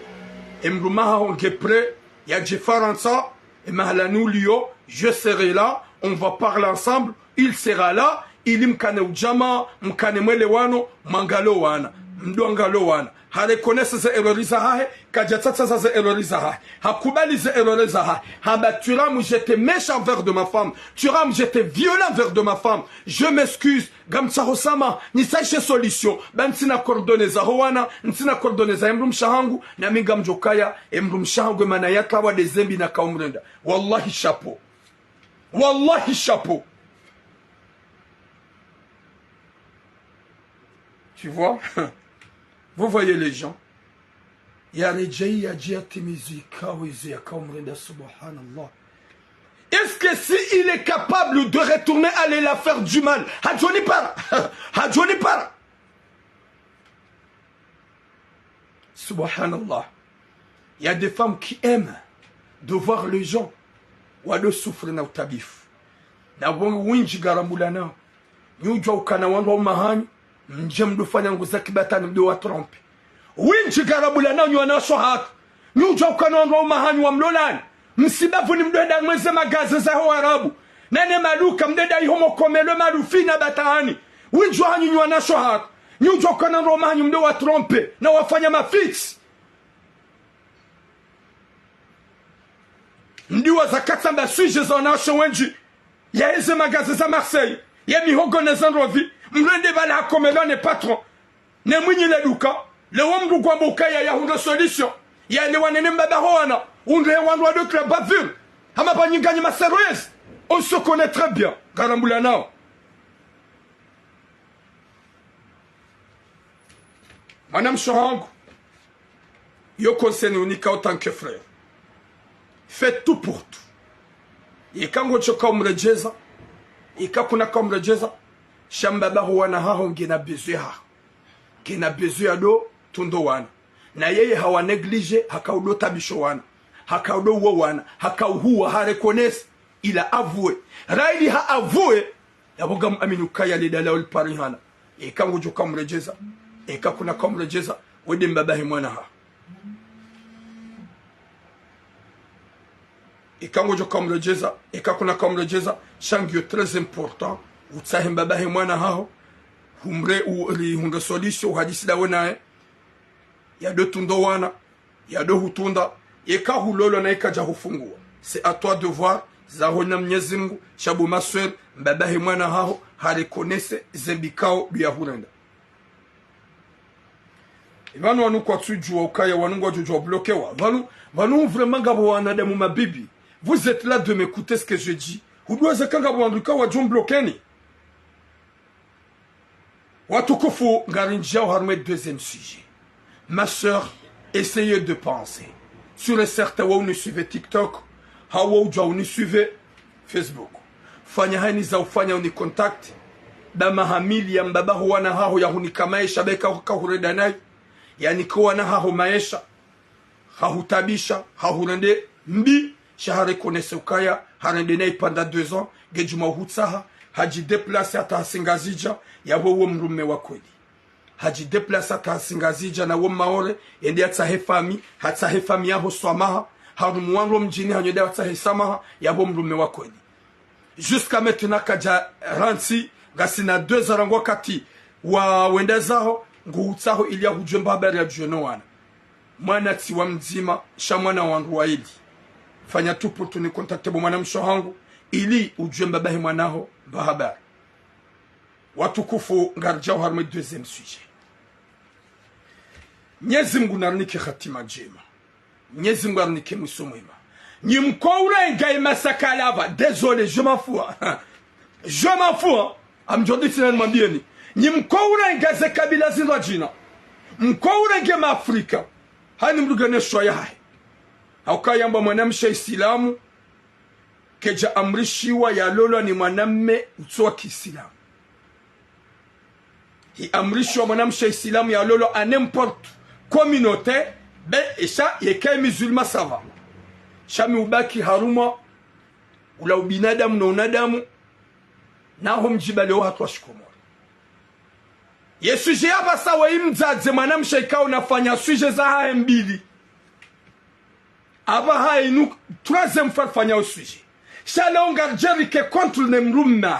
Ye mdrume haho nge prêt, yadje Farantsa, ye mahalani uliyo, je serai là, on va parler ensemble, il sera là, ili mkane udjamaa, mkane mwelewano, mwangaliye wana, mdjo angaliya wana. Ha reconnaître ze erreur zahahe, kadja tsatsaza ze erreur zahahe. Hakubali ze erreur zahahe. Hamba tu rames, j'étais méchant envers de ma femme. Tu rames, j'étais violent envers de ma femme. Je m'excuse. Ngamtsaho samaha, nitsahe solution. Ba ntsina coordonnées zaho wana, ntsina coordonnées za ye mdrumshe hangu, nami ngamdjo kaya, ye mdrumshe hangu ye mana yatrawa nde ze mbi nakao mrenda. Wallahi chapeau. Wallahi chapeau. Tu vois? Vous voyez les gens? Yaredjeyi yadje yatimizi ikao izo yakao mrenda, subhanallah. Est-ce que si il est capable de retourner aller la faire du mal, hadjo nipara? Hadjo nipara? Subhanallah. Il y a des femmes qui aiment de voir les gens wado souffrir na utabifu. Na wendji ngarambulanao. Nyi udjuwa ukana wandru wa umahanyu, mdje mdofanya nguo za kibatwali mdo wa tromper. Wendji ngarambulanao nyi wanawashe hatru. Nyi udjuwa ukana wandru wa umahanyu wamlolani. Msibavuni mdo hwenda harumwa ze magaze zaho Warabu. Na ne maduka mdo hwenda iho mokomelo malufi na batwali. Wendji wahanyu nyi wanawashe hatru. Nyi udjuwa ukana wandru wa umahanyu mdo wa tromper. Na wafanya mafitsi. Mdiwaza katsamba sujet za wanawashe wendji, ya eze magaze za Marseille, ya mihogo ne zendrovi, mlwende bala hakomelwa ne patron, ne mwinyi le duka, lewo mdru ngwambo ukaya yahundre solution, yelewane ne mbaba ho wana, undre wandru wa de club bavure, hama ba nyi nganyi ma sérieux. On se connaît très bien. Ngarambulanao. Mwanamshe hangu, yo conseil ni unika en tant que frère. Fais tout pour tout. Eka ngodjo ka umredjeza, eka kuna ka umredjeza, sha mbaba ho wana haho ngena besoin haho. Ngena besoin ya do tunda wana. Na yeye hawa négligé, haka udo tabisha wana. Haka udo uwa wana. Haka uhuwa, ha reconnaître. Il a avoué. Raili ha avoué. Yapvo ngamu amini ukaya le dala uli parihana. Eka ngodjo ka umredjeza. Eka kuna ka umredjeza. Wende mbaba he mwana ha. Eka ngodjo ka umredjeza. Eka kuna ka umredjeza. Sha ngiyo très important. Utsahe mbaba he mwana haho. Humre u, ri hundre solution uhadisi dawe naye. Ya do tunda wana. Ya do hutunda, eka hulolwa na eka dja hufunguwa. C'est à toi de voir, zaho na Mnyezi Mngu, sha bo ma sœur, mbaba he mwana haho, ha reconnaître zembi kao du ya hurenda. Pvanu wanu kwatsu djuwa ukaya, wanu ngwadjo djuwa bloquer wa. Pvanu, pvanu vraiment ngapvo wanadamu mabibi. Vous êtes là de m'écouter ce que je dis. Hudjuwa zeka ngapvo wandru ka wadjo mbloquer ni. Watukufu, ngarindjiao harumwa deuxième sujet. Ma sœur, essayez de penser. Sûr et certain, wa uni suivre TikTok, hawa udjua uni suivre Facebook. Fanya hayina za ufanya uni contact. Ba mahamili ya mbaba ho wana haho ya hunika maesha, beka ka hurenda nayi. Ya nike wana haho maesha. Hahutabisha, hahurende mbi, sha ha reconnaître ukaya, harende nayi pendant deux ans, ngedjuma uhutsaha, hadji déplacer hata ha Singazidja, yapvo wo mdrume wa kweli. Hadji déplacer hata ha Singazidja na wo Maore, yende yatsahe famille, hatsahe famille yaho swamaha, harumwa wandru mdjini hanyo yende yatsahe samaha, yapvo mdrume wa kweli. Jusqu'à maintenant kadja rantsi, ngasina deux ans rangu wakati wa wenda zaho, nguhutsaho ili ya hudjuwe mba habari ya djuwe no wana. Mwana tsi wa mdzima, sha mwana wandru waili. Fanya tout pour tout ni contacter bo mwanamshe hangu, ili udjuwe mbaba he mwana ho, mba habari. Watukufu, ngaridjao harumwa deuxième sujet. Mnyezi Mngu narinike hatima ndjema. Mnyezi Mngu arinike mwiso mwema. Nyi mko urenga ye masakala pva. Désolé, je m'en fous, hein. Je m'en fous, hein. Amdjodi tsina nimwambieni. Nyi mko urenga ze kabila zindru djina. Mko urenge ma Afrika. Hayina mdru ngena shwa yahahe. Hauka yamba mwanamshe Isilamu. Kedja amrishiwa yalolwa ni mwanamme utso wa Kiisilamu. Hi amrishiwa mwanamshe Isilamu yalolwa à n'importe communauté, be esha yeke musulman ça va. Sha mi ubaki harumwa, ula ubinadamu na unadamu, naho mdjibali wo hatru wa shikomori. Ye sujet ya pvasa we imdzadze mwanamshe ikao nafanya sujet zahahe mbili. Apvaha inu troisième fois rifanya o sujet. Sha leo ngaridjo rike contre ne mdrume.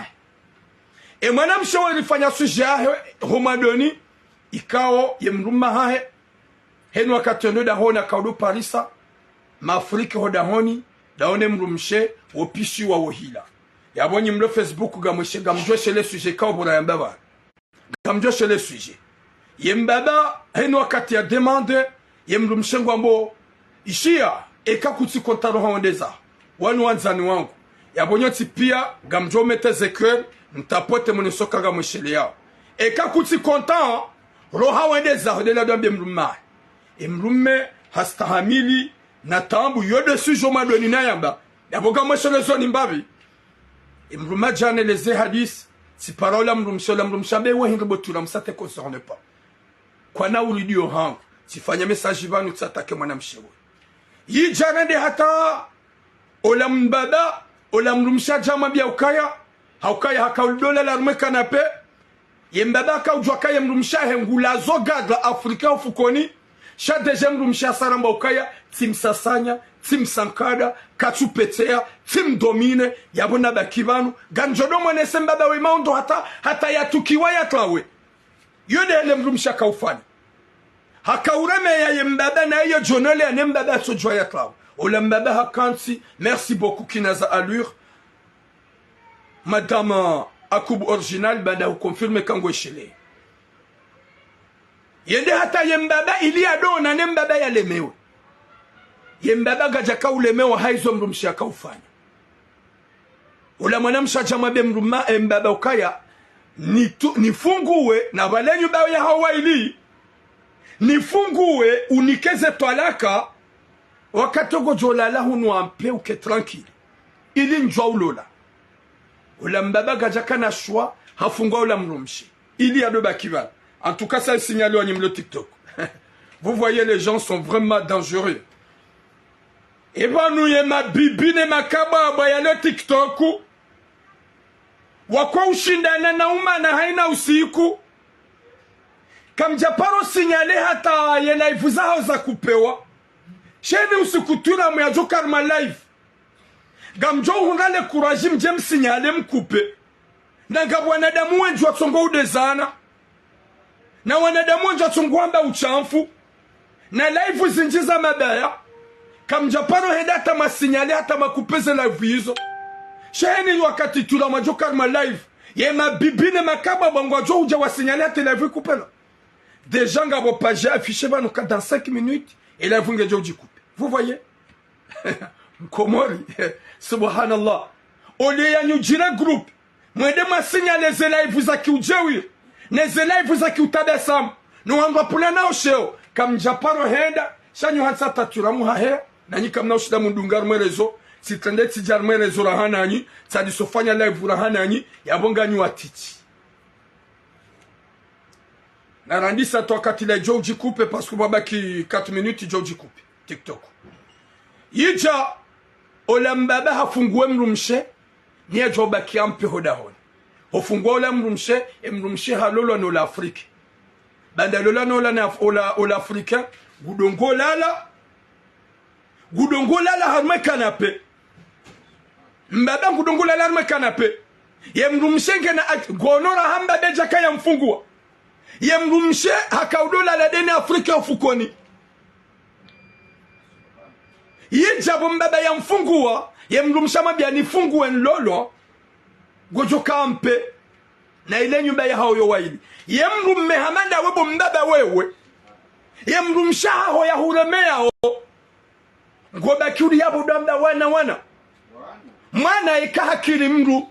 E mwanamshe we rifanya sujet yahe ho mwadoni, ikao ye mdrume hahe. Heni wakati ndo dahoni akaudu parisa, ma Afrika ho dahoni, dahoni mdrumshe, wo pishiwa wo hila. Yapvo nyi mlo Facebook ngamweshe, ngamdjweshe le sujet ikao bora yamba pvanu. Ngamdjweshe le sujet. Ye mbaba, heni wakati ya demande, ye mdrumshe ngwambo, ishiya, eka kutsi content roha wendeza. Wanu wandzani wangu. Yapvo nyontsi pia, ngamdjo mettre ze cœur, mtapote mune soka ngamwesheleyao. Eka kutsi content, roha wendeza, hodela dwambe mdrume. E mdrume, hastahamili, na taabu, yo de sujet mwadoni nayamba. Yapvo ngamweshelezo ni mbapvi. E mdrume adja neleze hadisi, tsipara ola mdrumshe, ola mdrumshe ambe we hindri bo tu la msa te concerne pas. Kwana uridio hangu, tsifanya message pvanu tsi attaquer mwanamshe we. Yidja rende hata ola mbaba, ola mdrumshe adja mwambia ukaya, haukaya haka ulidola la rumwe canapé, ye mbaba akaudjwa kaye mdrumshe ahe ngulazo gadra Afrika ufukoni, sha déjà mdrumshe asaramba ukaya, tsi msasanya, tsi msankada, katsu petseya, tsi mdomine, yapvo nabaki pvanu, ngandjodo mwenese mbaba we maondo hata, hata yatukiwa yatlawe. Yo de ele mdrumshe akaufanya. Hakauremeya ye mbaba na iyo djonole ya ne mbaba atsodjwa yatlawe. Ola mbaba hakantsi, merci beaucoup Kinaza Allure. Madame Akubu Original, banda huconfirme kangweshele. Yende hata ye mbaba ili yadona ne mbaba yalemewe. Ye mbaba ngadjaka ulemewa haizo mdrumshe akaufanya. Ola mwanamshe hadja hamwambia mdrume, e, mbaba ukaya, nitu-, nifunguwe, na pvale nyumba yaho waili, nifunguwe, unikeze twalaka, wakati ngodjo lala hunu ampe uke tranquille. Ili ndjwa ulola. Ola mbaba kadjaka na shwa, hafungua ola mdrumshe. Ili yado baki pvala. En tout cas, ça est signalé, wanyi mlo TikTok. Vous voyez, les gens sont vraiment dangereux. Epvanu ye mabibi ne makabwabwa yalo TikTok. Wako ushindana na umana haina usiku. Kamdja paro signalé hata ye live zaho za kupewa. Sheni usiku twila muyadjo karimwa live. Ngamdjo uhundra le courage mdje msignalé mkupe. Na ngapvo wanadamu wendji watsongo udezana. Na wanadamu wendji watsongo wamba ushamfu. Na live zindji za mabaya. Kamdja paro henda hata masignalé hata makupe ze live izo. Sheni wakati twila mwadjo karimwa live. Ye mabibi ne makabwabwa ngwadjo udja wasignalé hata live ikupelwa. Déjà ngapvo page affichée pvanu ka dans cinq minutes, e live ngedjo udjikupe. Vous voyez ? Mkomori. Subhanallah. Au lieu yanyu djire groupe, mwende mwasignalé ze live za kiudjewi, ne ze live za kiutabasamu, no wandru wapvula nao sheo, kamdja paro henda, sha nyu hantsa tatwira muhahe, nanyi kamna ushinda mdunga harumwa réseau, tsitrende tsidja harumwa réseau raha nanyi, tsadisofanya live raha nanyi, yapvo nganyi watiti. Na randisa tu wakati la idjo udjikupe, parce que pvwabaki quatre minutes idjo udjikupe. TikTok. Yidja, ola mbaba hafunguwe mdrumshe, ni yadjo baki ampe ho dahoni. Hofungua ola mdrumshe, e mdrumshe halolwa nola Afrique. Baanda lolwa nola na Af-, ola, ola Afrique, ngudongo lala, ngudongo lala harumwa canapé. Mbaba ngudongo lala harumwa canapé. Ye mdrumshe ngena ak-, ngono raha mbaba djaka yamfungua. Ye mdrumshe haka udo lala deni Afrique ufukoni. Yidja pvo mbaba yamfungua, ye mdrumshe hamwambia nifunguwe nlolwa. Ngodjo kampe. Na ile nyumba yaho yo waili. Ye mdrume hama ndawe bo mbaba wewe. Ye mdrumshe haho yahuremeyao. Ngobaki uli yapvo udamba wana, wana. Mwana eka hakiri mdru.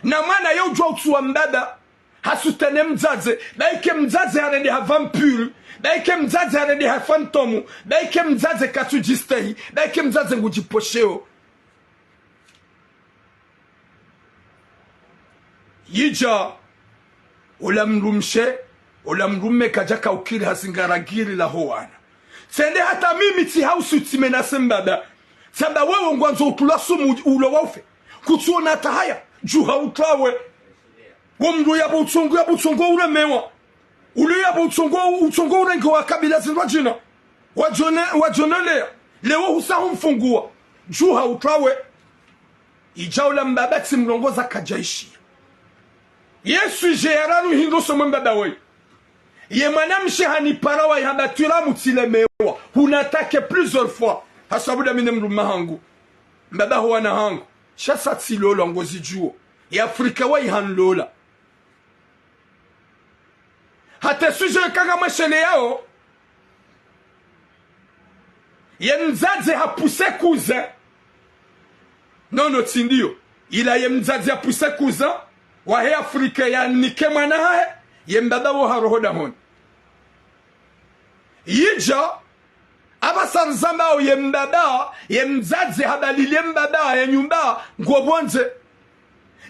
Na mwana yo udjua utsuwa mbaba. Hasutene mdzadze. Baike mdzadze harende ha vampire. Baike mdzadze harende ha fantôme. Baike mdzadze katsudjistehi. Baike mdzadze ngudjiposheo. Yidja, ola mdrumshe, ola mdrume kadjaka ukiri hazingara giri laho wana. Tsende hata mimi tsi hausu tsi menacé mbaba. Tsamba wewe ngwandzo utula sumu ulo waufe. Kutsiona hata haya, djuha utwawe. Wo mdru yapvo utsongo, yapvo utsongo uremewa. Ule yapvo utsongo, utsongo urenge wa kabila zindrwadjina. Wadjone, wadjonelea. Leo husa humfungua. Djuha utwawe. Idja ola mbaba tsi mrongoza kadjaishia. Ye sujet ya raru hindru somwe mbaba wayi. Ye mwanamshe hanipara wayi hamba twira mutsilemewa. Huna attaqué plusieurs fois. Hasabu dami ne mdrume hangu. Mbaba ho wana hangu. Sha sa tsilolwa ngozidjuo. Ye Afrique wayi hanlola. Hata sujet yo kanga mweshele yao. Ye mdzadze hapoussé cousin. Non, non, tsi ndiyo. Ila ye mdzadze hapoussé cousin wahe Afrique yanike mwana hahe, ye mbaba wo haroho dahoni. Yidja, apvasa ndzambao ye mbaba, ye mdzadze habalile mbaba, ye nyumba, ngopvondze.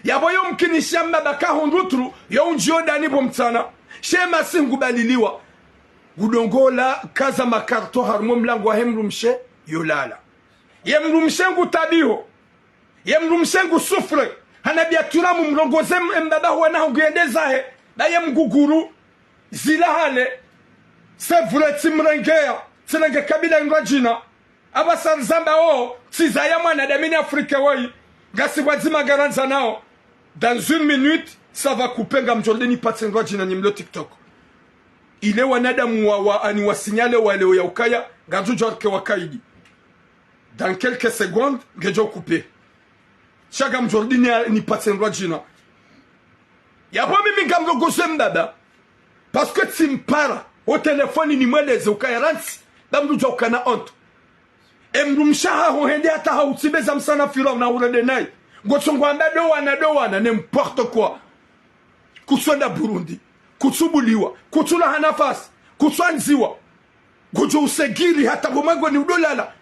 Yapvo yo mkinisha mbaba kahundru tru, yo undjiyo dani pvo mtsana. She masihu ngubaliliwa. Ngudongola kaza makarto harumwa mlango wahe mdrumshe, yolala. Ye mdrumshe ngutabiho. Ye mdrumshe ngusouffre. Hanambia twira mumrongoze m-, mbaba ho wana hangu yende zahe. Ba ye mguguru. Zila hale. C'est vrai, tsimrengea. Tsirenge kabila indrwadjina. Apvasa ndzambao, tsi zaya mwana dami ne Afrique wayi. Ngasi pvwadzima ngarandzanao. Dans une minute, ça va couper, ngamdjo rudi nipatse ndrwadjina nyi mlo TikTok. Ile wanadamu wa, wa, ani wa signalé wale ya ukaya, ngandjo djorke wakaidi. Dans quelques secondes, ngedjo couper. Sha ngamdjo rudi ni, nipatse ndrwadjina. Yapvo mimi ngamrongoze mbaba. Parce que tsimpara. Ho téléphone nimweleze ukaya rantsi. Ba mdru dja ukana honte. E mdrumshe haho hende hata hautsibeza msana Firauna urende nayi. Ngotsongo amba ndo wana, ndo wana, n'importe quoi. Kutswenda Burundi, kutsubuliwa, kutsulawa nafasi, kutswandziwa. Ngudjo usegiri hata pvo mwangoni udolala.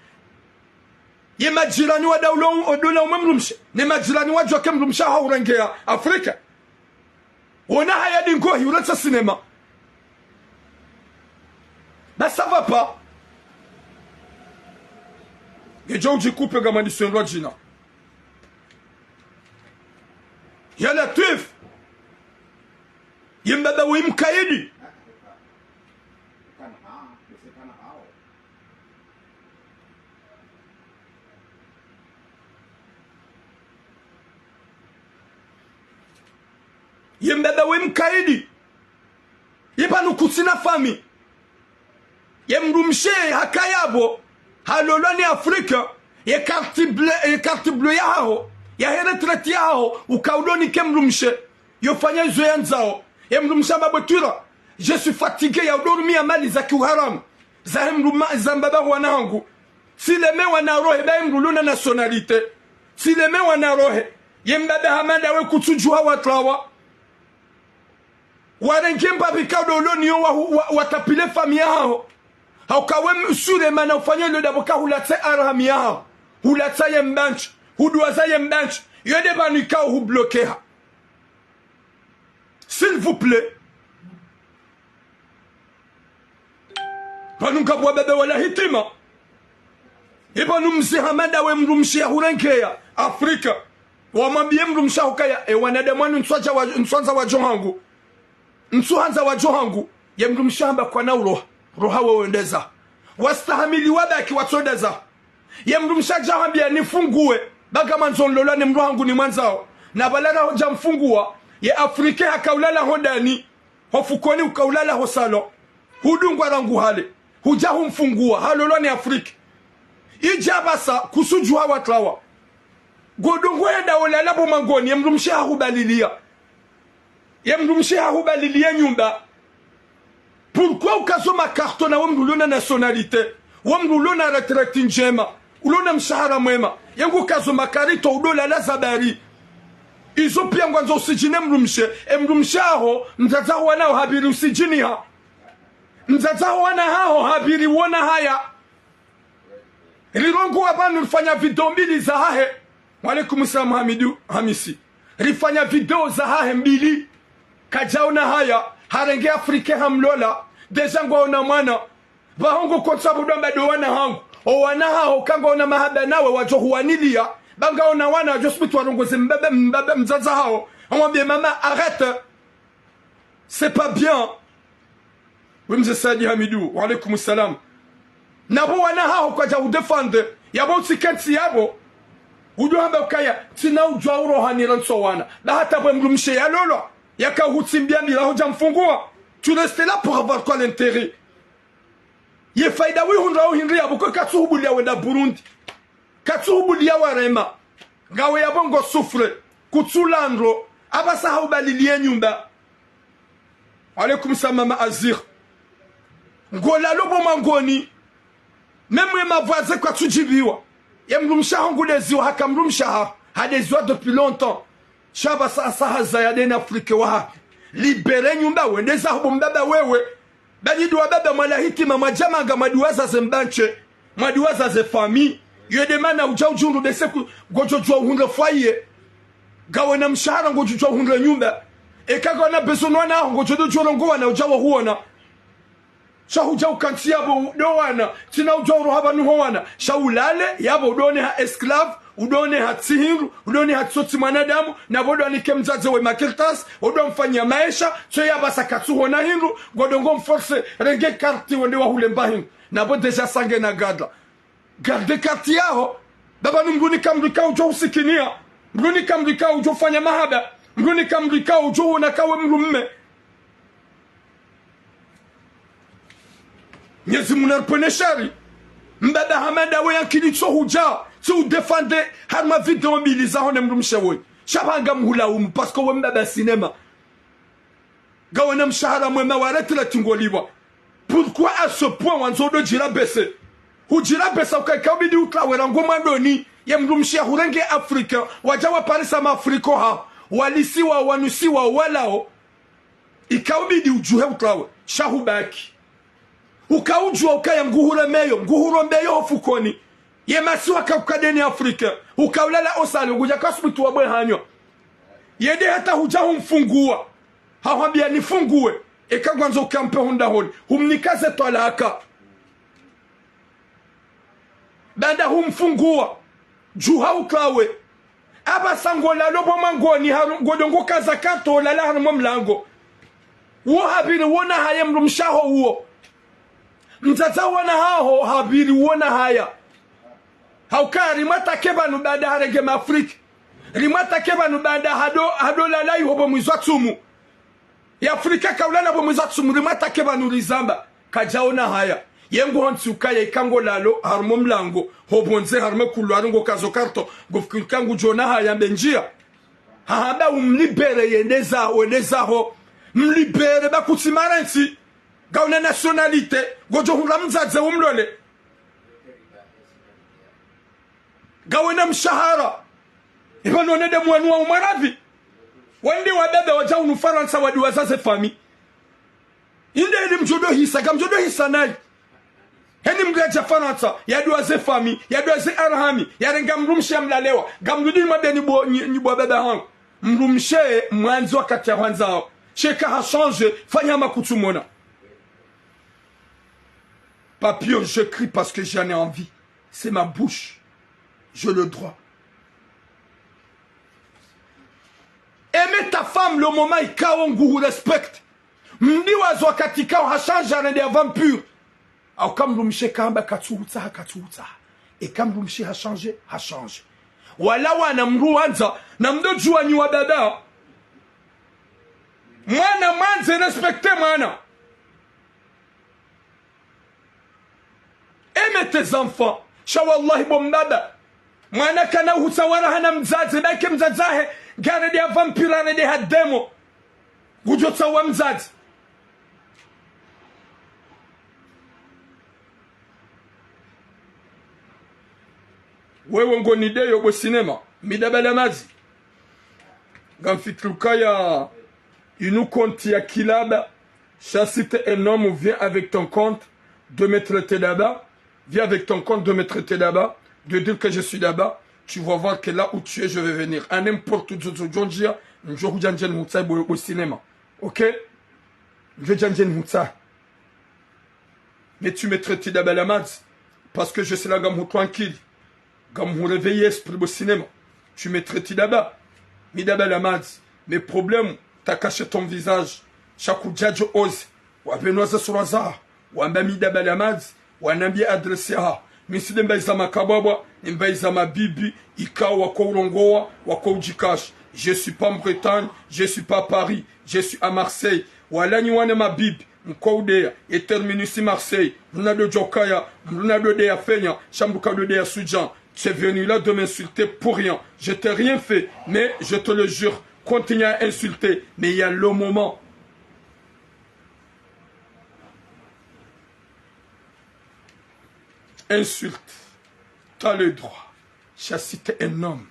Ye majirani wa daulo, udola umwe mdrumshe, ne majirani wadjuwa ke mdrumshe hahurengeya Afrika. Wona haya dingohi uratsa sinema. Ba ça va pas. Ngedjo udjikupe ngama ndiswendwa djina. Ya Latwif. Ye mbaba we mkaidi. Ye mbaba we mkaidi. Ye pvanu kutsina fami. Ye mdrumshe hakaya pvo, halolwa ni Afrika, ye carte bleue, ye carte bleue yahaho, yahe retraite yahaho, uka udonike mdrumshe. Yo fanya izo yandzao. Ye mdrumshe amba bwe twira, je suis fatigué ya udorumia mali za kiuharamu. Zahe mdruma, za mbaba wana hangu. Tsilemewa na rohe, ba ye mdru luna nationalité. Tsilemewa na rohe. Ye mbaba Hamada we kutsudjuha watrawa. Warenge mbapvi ka udoloni yo wa, wa, watapile fami yahaho. Hauka we msure mana ufanya lo dabo ka hulatsa arhami yahaho. Hulatsa ye mbantsi. Huduwaza ye mbantsi. Yo nde pvanu ikao hublokeha. S'il vous plaît. Pvanu ngapvo wababa wala hitima. Ipvanu mze Hamada we mdrumshe yahurengeya Afrika. Wamwambiye mdrumshe hukaya, e wanadamu wanu ntswadja wa, ntswandza wadjo hangu. Ntsuhandza wadjo hangu. Ye mdrumshe hamba kwana uroha. Roha we wendeza. Wastahamili wabaki watsondeza. Ye mdrumshe hadja hambiya nifunguwe. Ba ngamwandzo nlolwa ni mdru hangu nimwandzao. Na pvala rahodja mfunguwa. Ye Afrika haka ulala ho ndani. Ho fukoni uka ulala ho salon. Hudungwa rangu hale. Hudja humfunguwa. Halolwa ni Afrika. Idja pvasa kutsudjuha watrawa. Ngodungu yenda olala pvo mwangoni. Ye mdrumshe hahubaliliya. Ye mdrumshe hahubaliliya nyumba. Pourquoi ukazo makarto na we mdru ulona nationalité, we mdru ulona retraite ndjema, ulona mshahara mwema, ye ngu ukazo makarto udolala zabari. Izo piya ngwandzo usidjine mdrumshe, e mdrumshe haho, mdzadze haho wana haho hapviri usidjiniha. Mdzadze haho wana haho hapviri wona haya. Rirongowa pvanu rifanya video mbili zahahe. Wa alaikum salam Hamidu Hamisi. Rifanya video zahahe mbili. Kadjaona haya, harenge Afrika hamlola. Déjà ngwaona mwana. Pvaho ngo konsa pvo ndo amba ndo wana hangu. O wana haho ka ngwaona mahaba nawe wadjo huwaniliya. Ba ngaona wana wadjo subiti warongoze mbaba, mbaba mdzadze haho. Amwambiye mama, arrête. C'est pas bien. We mze Saidi Hamidu, wa alaikum salam. Na pvo wana haho kwadja udéfendre, yapvo utsikentsi yapvo. Udjo hamba ukaya, tsina udjuwa uroha ni rantso wana. Ba hata pvwe mdrumshe yalolwa, yaka hutsimbiya mila hodja mfunguwa. Tu restes là pour avoir quoi l'intérêt ? Ye faida wihundra uhindri yapvo kwe katsuhubuliya wenda Burundi. Katsuhubuliya warema. Ngawe yapvo ngo souffre. Kutsulandro. Apvasa haubaliliye nyumba. Alaikum salam mama Azir. Ngolalo pvo mwangoni. Même ye mavwaze kwatsudjibiwa. Ye mdrumshe haho ngudeziwa haka mdrumshe haho. Hadeziwa depuis longtemps. Sha pvasa asa haza yadeni Afrika waha. Libéré nyumba wendeza hubo mbaba wewe. Ba nyi ndo wababa mwala hitima mwadja manga mwaduwaza ze mbantsi, mwaduwaza ze famille. Yo nde mana udja udjundru bese ku, ngodjo djuwa uhundre foyer. Ngawe na mshahara ngodjo djuwa uhundre nyumba. Eka ngawe na besoin wana haho ngodjo ndo djuwa rongowa na udja wahuona. Sha hudja ukantsi yapvo ndo wana. Tsina udjuwa uroha pvanu ho wana. Sha ulale, yapvo ndo oneha esclave. Udo oneha tsi hindru, udo oneha tsi mwanadamu, na pvo udo anike mdzadze we makartasi, udo mfanya maesha, tso yapvasa katsuhona hindru, ngodo ngo mforce, renge karti wende wahule mba hindru. Na pvo déjà sange na gadra. Garde karti yaho, baba nu mdru nika mdru ka udjo usikiniya, mdru nika mdru ka udjo ufanya mahaba, mdru nika mdru ka udjo uona kawe mdru mme. Mnyezi Mungu naripvwene shari. Mbaba Hamada we yankili tso hudja, tso udéfendre, harumwa video mbili zaho ne mdrumshe we. Sha pvanga mhulaumu, parce que we mbaba cinéma. Ngawe na mshahara mwema wa retraite ngolipvwa. Pourquoi à ce point wandzo udo djirabese ? Hudjirabesa ukaika ubidi utrawe rangu mwandoni. Ye mdrumshe yahurenge Afrika, wadja waparisa ma Afrika ha, walisiwa, wanusiwa, walao. Ika ubidi udjuhe utrawe, sha hubaki. Uka udjua ukaya nguhuremeyo, nguhurombeyo ho fukoni. Ye masiwa ka ukadeni Afrika, uka ulala osalo, ngudja kasubutu wabwe hanyo. Yende hata hudja humfunguwa. Hahwambia nifunguwe, eka ngwandzo ukampe hundahoni, humnika ze twalaka. Baanda humfunguwa, djuha utrawe. Apvasa ngolalo pvo mwangoni, haru-, ngodjo ngokaza karto lala harumwa mlango. Wo hapviri wona haya mdrumshe haho uwo. Mdzadze wana haho hapviri wona haya. Hauka rimwatake pvanu baanda harenge ma Afrika. Rimwatake pvanu baanda hado, hado lala iho pvo mwizwa tsumu. Ya Afrika kaulala pvo mwizwa tsumu, rimwatake pvanu rizamba. Kadjaona haya. Ye nguhontsi ukaya ika ngolalo, harumwa mlango, ho pvondze, harumwa couloir, ngokazo karto, ngofikiri ka ngudjona haya mbe ndjia. Hahamba umlibere yende zaho, wende zaho. Mlibere ba kutsi marantsi. Ngauna nationalité, ngodjo hundra mdzadze umlole. Ngawena mshahara. Ipvanu nde mwanu wa umwaravi. Wende wababa wadja hunu Farantsa wadiwaza ze fami. Inde ili mdjodo hisa, ngamdjodo hisa nayi. Heni mdru yadja Farantsa, yadiwaze fami, yadiwaze arhami, yarenga mdrumshe yamlalewa. Ngamdrudi nimwambe ni bo, ni, ni bo baba hangu. Mdrumshe mwandzi wakati yahwandzao. Sheka ha changé, fanya makutsumona. Papillon, je crie parce que j'en ai envie. C'est ma bouche. J'ai le droit. Aimer ta femme le moment ikao nguhu respecte. Mdiwaze wakati ikao ha changé arende ya vampire. Hauka mdrumshe kahamba katsuhutsaha, katsuhutsaha. Eka mdrumshe ha changé, ha changé. Wala wana mdru wandza, na mdo djuwa nyi wababa. Mwana mwandze respecté mwana. Aimer tes enfants. Sha wallahi bo mbaba. Mwana kana uhutsa wala hana mdzadze, ba ike mdzadze wahe, ngarende ha vampire, arende ha démon. Ngudjo tsaha mdzadze. Wewe ngonideyo bo cinéma, mi Daba la Madzi. Ngamfikiri ukaya inu compte ya kilaba, sha si t'es un homme, viens avec ton compte de me traiter Daba, viens avec ton compte de me traiter Daba, de dire que je suis Daba, tu vas voir que là où tu es, je vais venir. À n'importe où, djo, djo, djo, ndjia, ndjo hudja ndjeni hutsahi bo, bo cinéma. Ok? Ndjo hudja ndjeni hutsahi. Mais tu me traites Daba la Madzi, parce que je suis là, ngamhu tranquille. Ngamhu réveiller esprit bo cinéma. Tu me traites Daba. Mi Daba la Madzi. Mes problèmes, t'as caché ton visage. Sha kudjadjo oser. Wapvenua ze sura zaho. Wamba mi Daba la Madzi. Wanambie adresse yaho. Mi tsi nde mbayiza makabwabwa, ni mbayiza mabibi, ikao wako urongowa, wako udjikasha. Je suis pas en Bretagne, je suis pas à Paris, je suis à Marseille. Wala nyi wana mabibi, mko udeya, ye terminus Marseille, mruna do djokaya, mruna do deya fenya, sha mruka do deya sujan. Tu es venu là de m'insulter pour rien. Je t'ai rien fait, mais je te le jure, continue à insulter, mais il y a le moment. Insulte. T'as le droit. Sha si t'es un homme,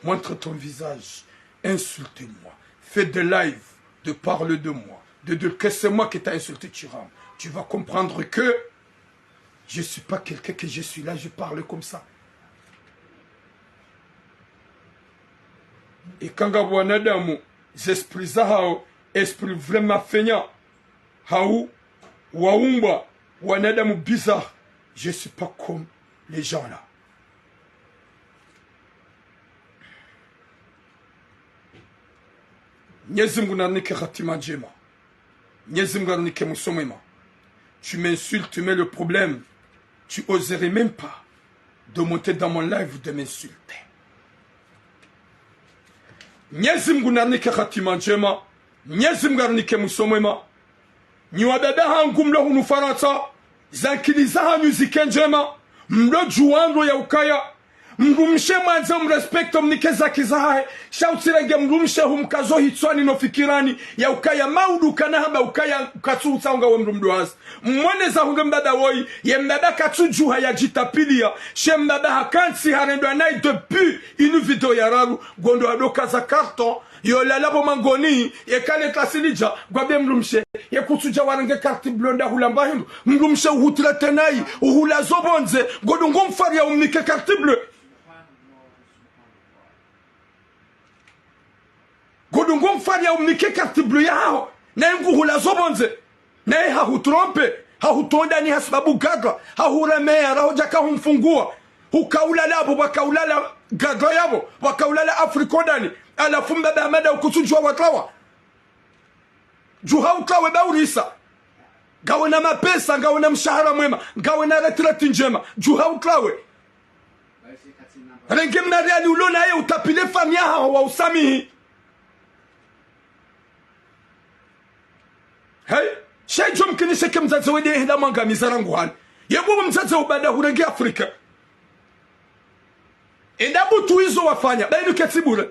montre ton visage. Insulte-moi. Fais des lives, de parler de moi, de dire que c'est moi qui t'ai insulté, tu rames. Tu vas comprendre que je suis pas quelqu'un que je suis là, je parle comme ça. Eka nga wanadamu, ze esprit zahao, esprit vraiment feignant. Hau, waumbwa, wanadamu bizarre. Je suis pas comme les gens là. Mnyezi Mungu narinike hatima ndjema. Mnyezi Mungu arinike mwiso mwema. Tu m'insultes, mais le problème, tu oserais même pas de monter dans mon live de m'insulter. Mnyezi Mungu narinike hatima ndjema. Mnyezi Mungu arinike mwiso mwema. Nyi wababa hangu mlo hunu Farantsa, ze ankili zahanyu zike ndjema, mlo djuwa ndro ya ukaya, Mdrumshe mwandze umrespecte, umnike zaki zahahe. Sha utsirenge mdrumshe humkazo hitswani no fikirani ya ukaya maudu kana hamba ukaya katsu utsaunga we mdru mdruazi. Mwone za hundre mbaba woyi, ye mbaba katsudjuha yadjitapiliya. She mbaba hakantsi harendwa nayi depuis inu video ya raru, ngondo hadokaza carton, yo lala pvo mangoni, ye kale tlasilidja, ngwambe mdrumshe, ye kutsudja warenge carte bleue nda hula mba hindru. Mdrumshe uhutila tenayi, uhula zo pvondze, ngodo ngomfariya umnike carte bleue. Ngodo ngomfariya umnike carte bleue yaho, naye nguhula zo pvondze. Naye hahutrompe, hahutonda ni hasibabu gadra, hahuremeya, raho djaka humfunguwa. Hukaulala apvo, pvwakaulala gadra yapvo, pvwakaulala Afrika ondani. Halafu mbaba Hamada ukutsudjuwa watlawa. Djuha utlawe ba urisa. Ngawe na mapesa, ngawe na mshahara mwema, ngawe na retraite ndjema. Djuha utlawe. Renge mna riali ulo naye utapile famiyi yaho wa usamihi. Hey, sha idjo mkinishe ke mdzadze wende henda mwangamiza rangu hali. Ye bubu mdzadze ubada hurenge Afrika. Enda butu izo wafanya, ba inu ketsi bure.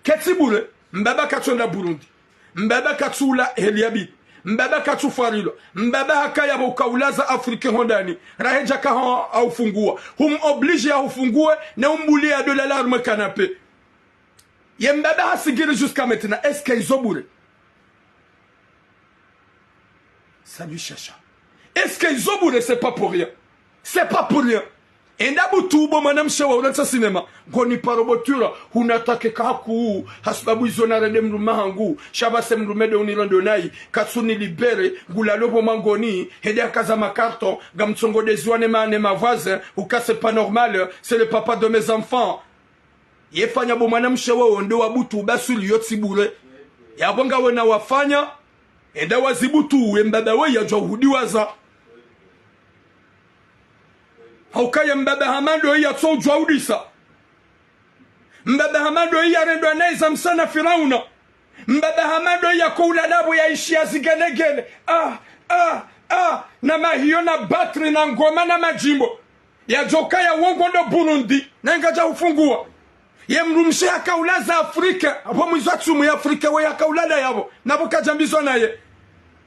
Ketsi bure, mbaba katsuenda Burundi. Mbaba katsuula heli ya bibi. Mbaba katsufarilwa. Mbaba hakaya pvo ukaulaza Afrika hondani. Rahe djaka ho haufunguwa. Hum oblige ya hufunguwe, ne umbuliya dola la harumwe canapé. Ye mbaba hasigiri jusqu'à maintenant. Est-ce que izo bure? Salut Chacha. Est-ce que izo bure? C'est pas pour rien. C'est pas pour rien. Enda butu bo mwanamshe wa urantsa sinema. Ngoni paro bo Tura, hunatake kaku, hasibabu izo narende mdrume hangu, sha pvase mdrume de unirando nayi, katsuni libéré, ngulalo pvo mangoni, hende hakaza ma carton, ngamtsongodeziwa ne ma, ne ma voisins, uka c'est pas normal, c'est le papa de mes enfants. Ye fanya bo mwanamshe wewe nde wa butu basuli yo tsi bure. Yapvo ngawe na wafanya, enda wazibutu we mbaba we yadjwa uhudiwaza. Haukaya mbaba Hamada yatso udjwa udisa. Mbaba Hamada yarendwa nayi za msana Firauna. Mbaba Hamada yakoulala pvo yaishiya zigelegele. Ah, ah, ah, na mahiyo na batri na ngoma na madjimbo. Yadjoka ya wongo ndo Burundi, na ngadja hufunguwa. Ye mdrumshe hakaulaza Afrika, apvo mwizo atsumu ya Afrika we hakaulala yapvo, napvo kadjambizwa naye.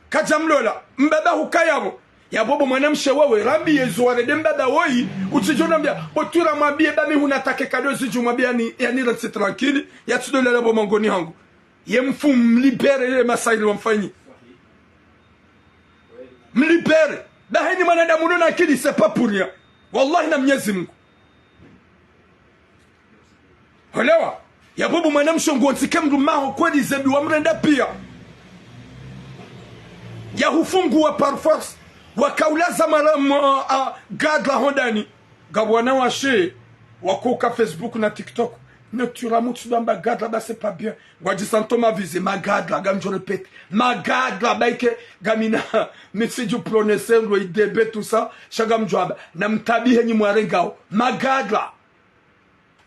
Kadjamlola, mbaba hukaya pvo. Yapvo bo mwanamshe wewe, rambiye zo warende mbaba woyi, utsidjo nambia, bo Tura mwambiye ba mi hunatake kado zidju mwambiye yani, yani rantsi tranquille, yatsidolala pvo mangoni hangu. Ye mfu mlibéré ye masahiri wamfanyi. Mlibéré. Daheni mwanadamu ulo na akili, c'est pas pour rien. Wallahi na Mnyezi Mungu. Holewa. Yapvo bo mwanamshe ngontsi ke mdrume haho kweli zebi wamrenda piya. Yahufunguwa par force. Wakaulaza mara, m-, a, a, gadra hondani. Ngapvo wanawashe wakouka Facebook na TikTok. Ne Tura mutsu dwamba gadra ba c'est pas bien. Ngwadjisantsi ma visé, magadra, ngamdjo répéter. Magadra, ba ike, ngamina, mi tsidju prononcer ndo idebe tout ça, sha ngamdjo amba. Na mtabihe nyi mwarengao. Magadra.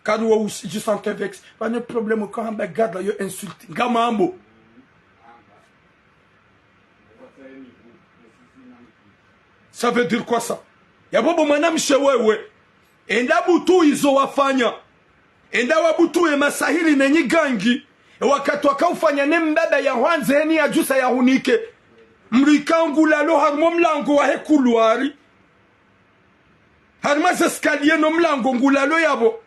Kari wo usidjisantsi vexé. Pas de problème, quand hamba gadra, yo insulte. Ngamambo. Ça veut dire quoi ça? Yapvo bo mwanamshe wewe. Enda butu izo wafanya. Enda wabutu ye masahiri ne nyigangi. E wakati wakaufanya ne mbaba ya hwandze heni ya djusa ya hunike. Mrika ngulalo harumwa mlango wahe couloir. Harumwa ze escalier no mlango ngulalo yapvo.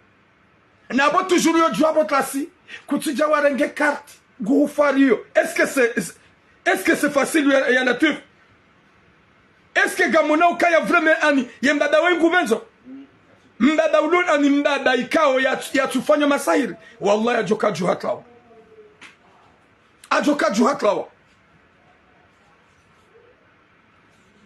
Napvo toujours yo djuwa pvo tlasi. Kutsidja warenge carte. Nguhufariyo. Est-ce que c'est, est-ce que c'est facile ya, ya Latwif? Est-ce que ngamona ukaya vraiment ani, ye mbaba we nguvendzo? Mbaba ulo ani mbaba ikao ya, yatsufanya masahiri. Wallahi yadjoka djuha tlawa. Yadjoka djuha tlawa.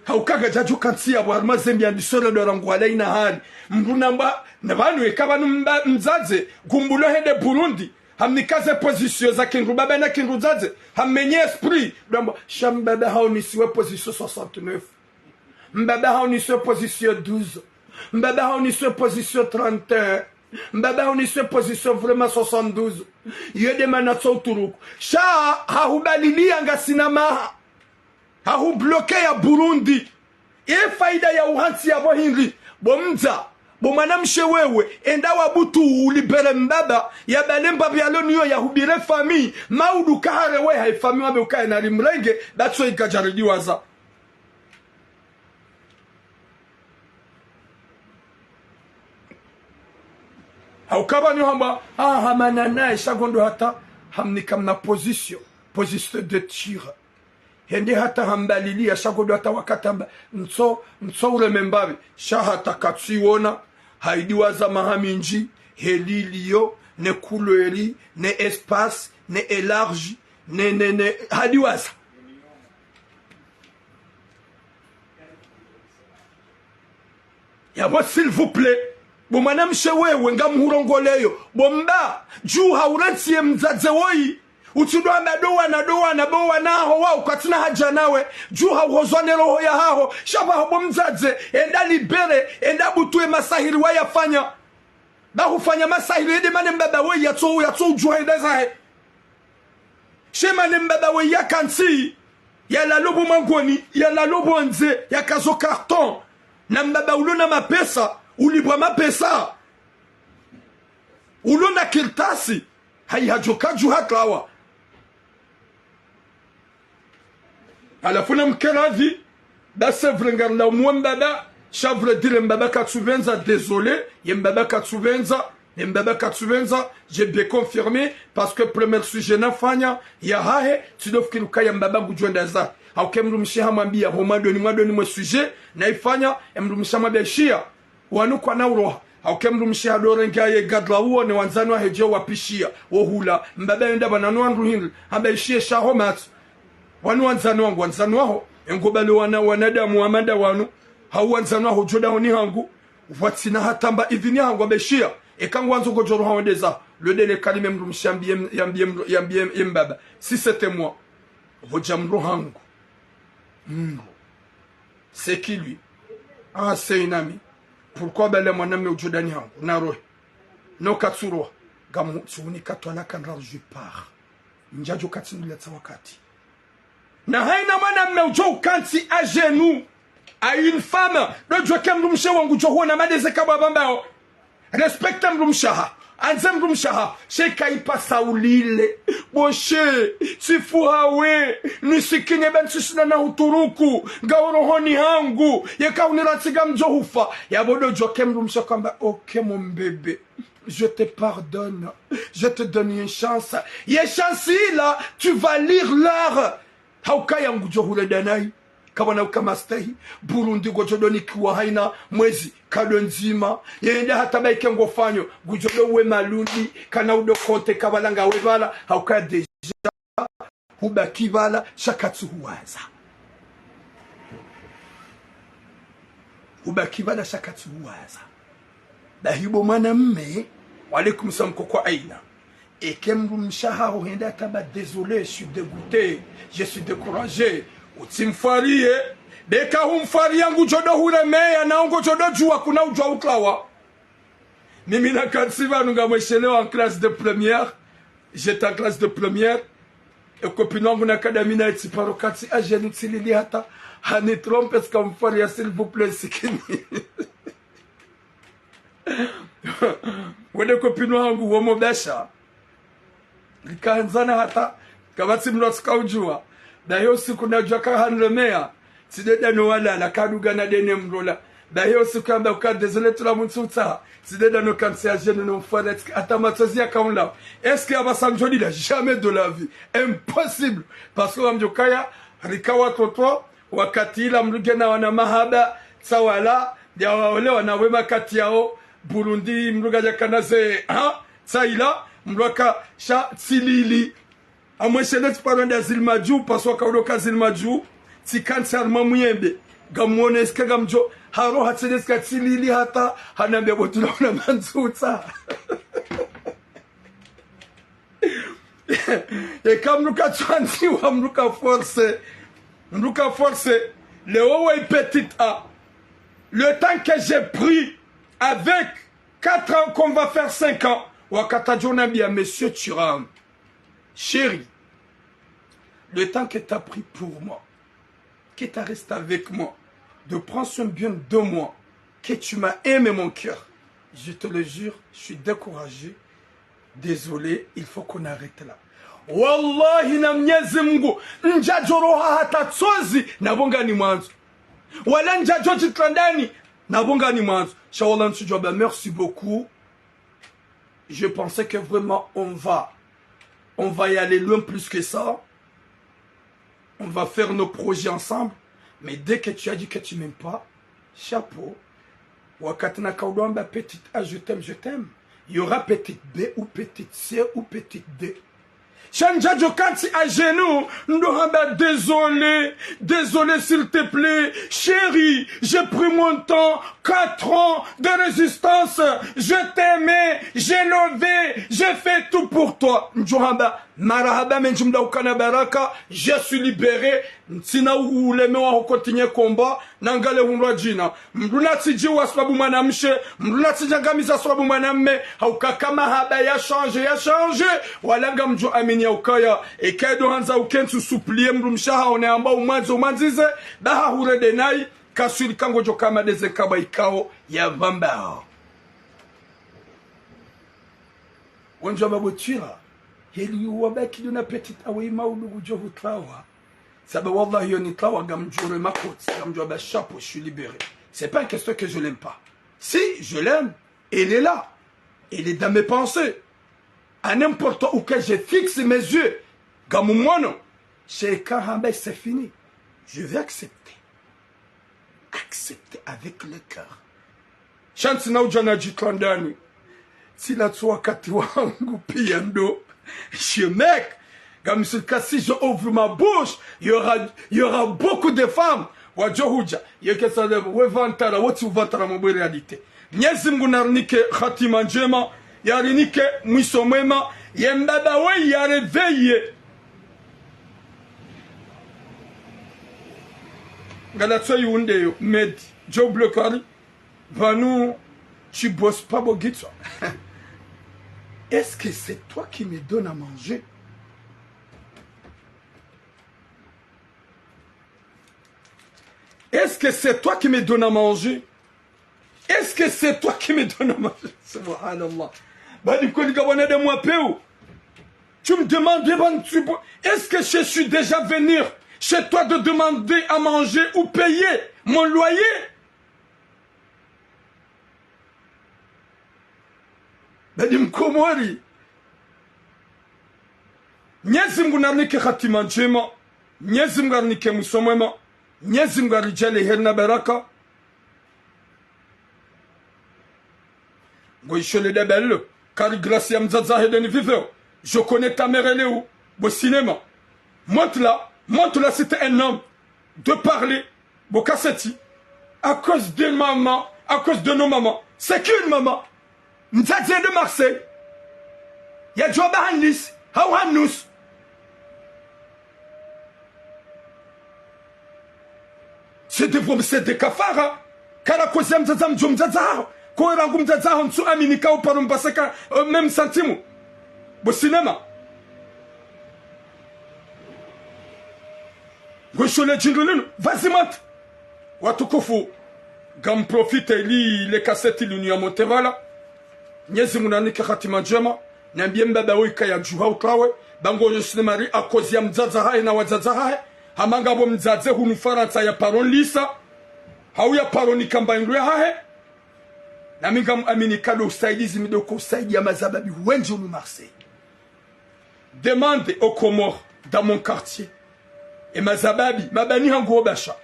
Hauka ngadjadjo kantsi yapvo harumwa zembi ya nisore ndo rangu halaina hali. Mdru namba, na pvanu eka pvanu mba, mdzadze, ngumbulo hende Burundi. Hamnika ze position za kindru baba na kindru dzadze. Hamenye esprit. Dwamba, sha mbaba haonisiwe position soixante-neuf. Mbaba haonisiwe position douze. Mbaba haonisiwe position trente et un. Mbaba haonisiwe position vraiment soixante-douze. Yo de mana tso uturuku. Sha hahubalilia ngasina maha. Hahubloqué ya Burundi. Ye faida ya uhantsi yapvo hindri? Bo mdza, Bo mwanamshe wewe, enda wa butu ulibere mbaba, ya bale mbaba yalo niyo ya hubire famille, maudu kahare we ha ifamille wabe ukaya na limrenge, batso ikajaridiwaza. Hauka ba ni hamba, ah, hamana naye, sha ngondo hata, hamnika mna position, position de tir. Hende hata hambaliliya, sha ngondo hata wakati hamba, ntso, ntso ureme mbapvi, sha hata katsiwona, haidiwaza maha mindji, he liliyo, ne couleur, ne espace, ne élargi, ne, ne, ne, hadiwaza. Yapvo, s'il vous plaît, bo mwanamshe wewe, ngamhurongoleyo, bo mba, dju haurantsiye mdzadze woyi, utsindo hamba ndo wana, ndo wana, bo wana haho wao, kwatsina haja nawe, dju hauhozwa ne roho yahaho, sha pvaho bo mdzadze, enda libere, enda butuwe masahiri wayafanya. Ba hufanya masahiri yende mane mbaba we yatso, yatso udjuha enda zahe. She mane mbaba we yakantsi, yalalo bo mangoni, yalalo bo ndze, yakazo carton. Na mbaba ulo na mapesa, ulipvwa mapesa. Ulo na kartasi, hayi hadjo kadju hatlawa. Halafu na mkeradhi, ba c'est vrai ngarilaumu mbaba, sha vrai dire mbaba katsupvendza, désolé, ye mbaba katsupvendza, ye mbaba katsupvendza, j'ai bien confirmé, parce que premier sujet nafanya, yahahe, tsindo fikiri ukaya mbaba ngudjo enda zahe. Hauka emdrumshe hamwambiya, ho mwadoni, mwadoni mwe sujet, naifanya, emdrumshe hamwambiya ishiya, wanu kwana uroha. Hauka emdrumshe hadorenge ye gadra uwo ne wandzani wahe djo wapishiya, wo hula, mbaba yenda pvanu wandru hindri, hamba ishiye sha ho matso. Wanu wandzani wangu, wandzani waho, engo bale wana, wanadamu wa manda wanu, hau wandzani waho djo dahoni hangu, pvwatsina hata mba idhini hangu, hamba ishiya, eka ngwandzo ngodjo roha wende zaho, le délai kalime mdrumshe yambiye, yambiye, yambiye, yambiye mbaba. Si c'était moi, pvodja mdru hangu. Mdru. C'est qui lui ? Ah, c'est un ami. Pourquoi bale mwanamme udjo dahoni hangu, narohe. No katsuroha, ngamu, tsiunika twalaka ndraru je pars. Ndjadjo katsi ndula tsa wakati. Na haina mwanamme udjo ukantsi à genoux à une femme, ndo djuwa ke mdrumshe wangu djo huona madeze kabwa bambao. Respecte mdrumshe haho. Andze mdrumshe haho. She kaipasa ulile. Bo she, tsifu hawe, nisikine ba ntsisina na uturuku, nga urohoni hangu, yeka uniratsiga mdjo hufa. Yapvo ndo djuwa ke mdrumshe hamba, ok mon bébé, je te pardonne, je te donne une chance. Ye chance ila, tu vas lire l'heure. Hauka ya ngudjo hule danayi, kapvana uka mastehi, Burundi ngodjo donikiwa haina mwezi, kado ndzima, yenda hata baike ngofanyo, ngudjo do we malundi, kana udo konte kapvala ngawe pvala, hauka déjà, hubaki pvala, sha katsuhuwaza. Hubaki pvala, sha katsuhuwaza. Bahi bo mwanamme, wa alaikum salam koko Aina. Eke mdrumshe haho hende hamba désolé, je suis dégoûté, je suis découragé, utsimfwariye. Beka humfwariya ngudjo do huremeya, na ngodjo do djuwa kuna udjuwa utlawa. Mimi nakantsi pvanu ngamweshelewa en classe de première, j'étais en classe de première, e copine wangu nakadamina etsiparo kantsi à genoux tsilili hata, hani trompe tsika mfwariya, s'il vous plaît, sikini. Wende copine wangu, wo mobesha. Likandzana hata, kapvatsi mdru atsika udjuwa. Bahi yo siku nadjuwa ka hanremeya, tsideda no walala, kaduga na dene mdru ola. Bahi yo siku yamba uka désolé tula mutsu utsaha. Tsideda no kantsi à genoux no mfwariya, tsika, hata matsozi yakaunla. Est-ce que apvasa ndjo dila ? Jamais de la vie. Impossible. Parce que wamdjo kaya, rika watoto, wakati ila mdru ngena wana mahaba, tsa wala, ya waole wana we makati yao, Burundi, mdru kadjakana ze, ha? Tsa ila, mdru aka, sha, tsilili. Amweshele tsiparo nda zili madju, parce que waka udo ka zili madju, tsikantsi harumwa muyembe. Ngamwone tsika ngamdjo, haro hatsele tsika tsilili hata, hanambia bo tula una mandzutsa. Eka mdru katsuandziwa, mdru ka force. Mdru ka force. Leo we petite a. Le temps que j'ai pris avec quatre ans qu'on va faire cinq ans. Wakati djo nambia monsieur Thuram. Chérie, le temps que t'as pris pour moi, que t'as resté avec moi, de prendre soin bien de moi, que tu m'as aimé mon cœur. Je te le jure, je suis découragé. Désolé, il faut qu'on arrête là. Wallahi na Mnyezi Mngu, ndjadjoroha hata tsozi, napvo ngani mwandzo. Wala ndjadjo djitrandrani, napvo ngani mwandzo. Sha wallah, ntsudjwamba merci beaucoup. Je pensais que vraiment on va, on va y aller loin plus que ça. On va faire nos projets ensemble. Mais dès que tu as dit que tu m'aimes pas, chapeau. Wakati nakaudjwamba petite A, je t'aime, je t'aime, il y aura petite B ou petite C ou petite D. Sha ndjadjo kantsi à genoux, ndo hamba désolé, désolé s'il te plaît, chérie, j'ai pris mon temps, quatre ans de résistance, je t'aimais, j'ai lové, j'ai fait tout pour toi. Ndjo hamba, marahaba mendji mdru ukana baraka, je suis libéré, ntsina uleme wa ho continuer combat, nangale hundrwa djina. Mdru natsidjiwa sababu mwanamshe, mdru natsidjangamiza sababu mwanamme, hauka ka mahaba ya change, ya change, wala ngamdjo amini ya ukaya, eka ndo handza ukentsi usuplier mdrumshe haho ne amba umwandze, umwandzize, ba hahure denayi, kaswili ka ngodjo kama deze nkaba ikao ya pvamba. Wendji wa mabotwira, heli uwabaki duna petite awe imaudu kudjo hutrawa. Saba wallahi yo nitrawa ngamdjure makoti, ngamdjwamba chapeau, je suis libéré. C'est pas une question que je l'aime pas. Si, je l'aime. Elle est là. Elle est dans mes pensées. À n'importe où que je fixe mes yeux, ngamumwono. Sha eka hamba c'est fini. Je vais accepter. Accepter avec le cœur. Sha ntsina udja nadjitrandrani. Tsila tsu wakati wangu pia ndo. Je mec, ngamsika si je ouvre ma bouche, il y aura, il y aura beaucoup de femmes. Wadjo hudja, yeke sa lebo, we vantara, wotsi uvantara mo bwe réalité. Mnyezi Mngu narinike hatima ndjema, yarinike mwiso mwema, ye mbaba we ya réveiller. Ngalatso yunde yo, Medi, Joe Bleu Kari, pvanu, tu bosses pas bo gitswa. Est-ce que c'est toi qui me donnes à manger? Est-ce que c'est toi qui me donnes à manger? Est-ce que c'est toi qui me donnes à manger? Subhanallah. Badi kweli ka wanadamu wa pewu. Tu me demandes, ben, tu peux- est-ce que je suis déjà venu chez toi de demander à manger ou payer mon loyer? Badi Mkomori. Mnyezi Mngu narinike hatima ndjema. Mnyezi Mngu arinike mwiso mwema. Mnyezi Mngu aridjaanliye heri na baraka. Ngoishole dabalo, kari grâce ya mdzadze hahe deni viveo. Je connais ta mère, elle est où? Bo cinéma. Montre-la, montre-la si t'es un homme de parler. Bo kaseti. À cause de maman, à cause de nos mamans. C'est qui une maman? Mdzadze de Marseille. Ya djwamba Hanlis, hau Hanus. C'est des vom-, c'est des cafards, hein. Kara kozi ya mdzadze mdjo mdzadze haho. Ko rangu mdzadze haho ntsu amini ka uparo mbasaka, euh, même centime. Bo cinéma. Ngoishole djindru linu, vas-y, monte. Watukufu, ngam profite ili le kaseti linu ya monte pvala. Mnyezi Mngu narinike hatima ndjema. Nambiye mbaba woyi ka ya djuha utrawe. Ba ngodjo cinéma ri à cause ya mdzadze hahe na wadzadze hahe. Hama ngapvo mdzadze hunu Farantsa ya paro nlisa. Hau ya paro nika mba indru ya hahe. Nami ngam amini ka ndo usaidizi mi ndo ko usaidiya mazababi wendji hunu Marseille. Demande aux Comores, dans mon quartier. E mazababi, mabani hangu ho basha.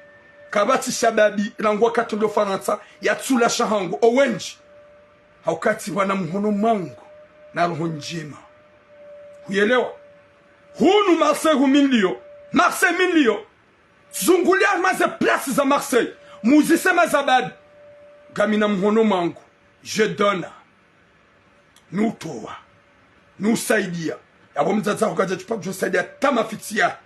Kapvatsi shababi, rangu wakati ndo Farantsa, ya tsula sha hangu, owendji. Hauka tsi wana muhono mwangu, na roho ndjema. Huyelewa? Hunu Marseille hu mi nliyo. Marseille mi nliyo. Zunguliya maze place za Marseille. Muzise mazababi. Ngamina muhono mwangu. Je donne. Nutowa. Nusaidiya. Yapvo mdzadze haho kadja tsupa djo saidiya hata mafitsi ya.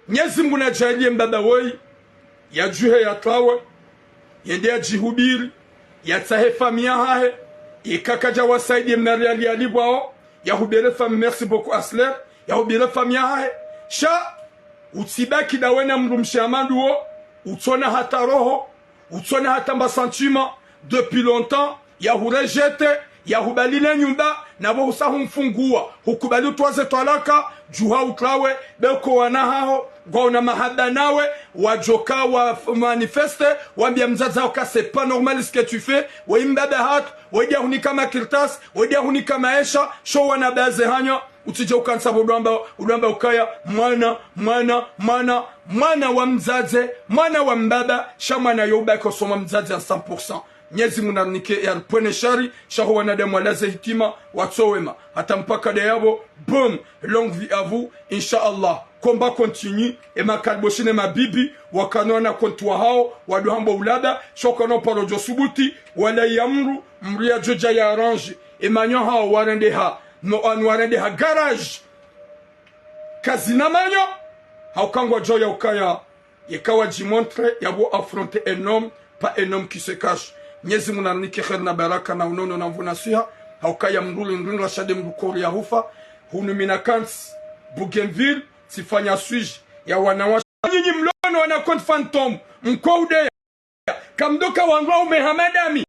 Mnyezi Mngu nadjaanliye mbaba woyi. Ya djuhe ya trawe. Yende ya djihubiri. Ya tsahe famiyi ya hahe. Ika kadja wasaidiye mna riali ya lipvwao. Ya hubere famiyi, merci beaucoup Asler. Ya hubere famiyi ya hahe. Sha, utsibaki ndawe na mdrumshe Amadu wo. Utsona hata roho. Utsona hata mba sentiment depuis longtemps, ya hurejeté, ya hubalile nyumba, na bo husa humfungua, hukubali utwaze twalaka, djuha utrawe, beko wana haho, ngwaona mahaba nawe, wadjoka wa f-, manifesté, wambia mdzadze haho ka c'est pas normal ce que tu fais, we mbaba hatru, we dia hunika makartasi, we dia hunika maesha, sho wana baze hanya, utsidje ukantsa bo udwamba, udwamba ukaya, mwana, mwana, mwana, mwana wa mdzadze, mwana wa mbaba, sha mwana yo ubaki osoma mdzadze à cent pour cent. Mnyezi Mungu narinike ya ripvwene shari, sha ho wanadamu walaze hitima, watso wema. Hata mpaka de yabo, boum, longue vie à vous, Inch'Allah. Combat continue, e makaliboshi ne mabibi, wakano wana kontu wa hawo, wado hamba ulaba, sho kano paro djo subuti, wala ya mdru, mdru ya djo dja ya arrange, e manyo hawo warendeha, no anu warendeha garage. Kazina manyo, hauka ngwadjo ya ukaya, yeka wadjimontré, yabo affronter un homme, pas un homme qui se cache. Mnyezi Mungu narinike kheri na baraka na unono na nvuu na swiha, hauka ya mdru lindringa sha de mdru kori ya hufa, hunu mi nakantsi, Bougainville, tsifanya sujet, ya wanawashe. Nyinyi mlono wana compte fantôme, mko udeya. Kamdoka wandru waume ha madami.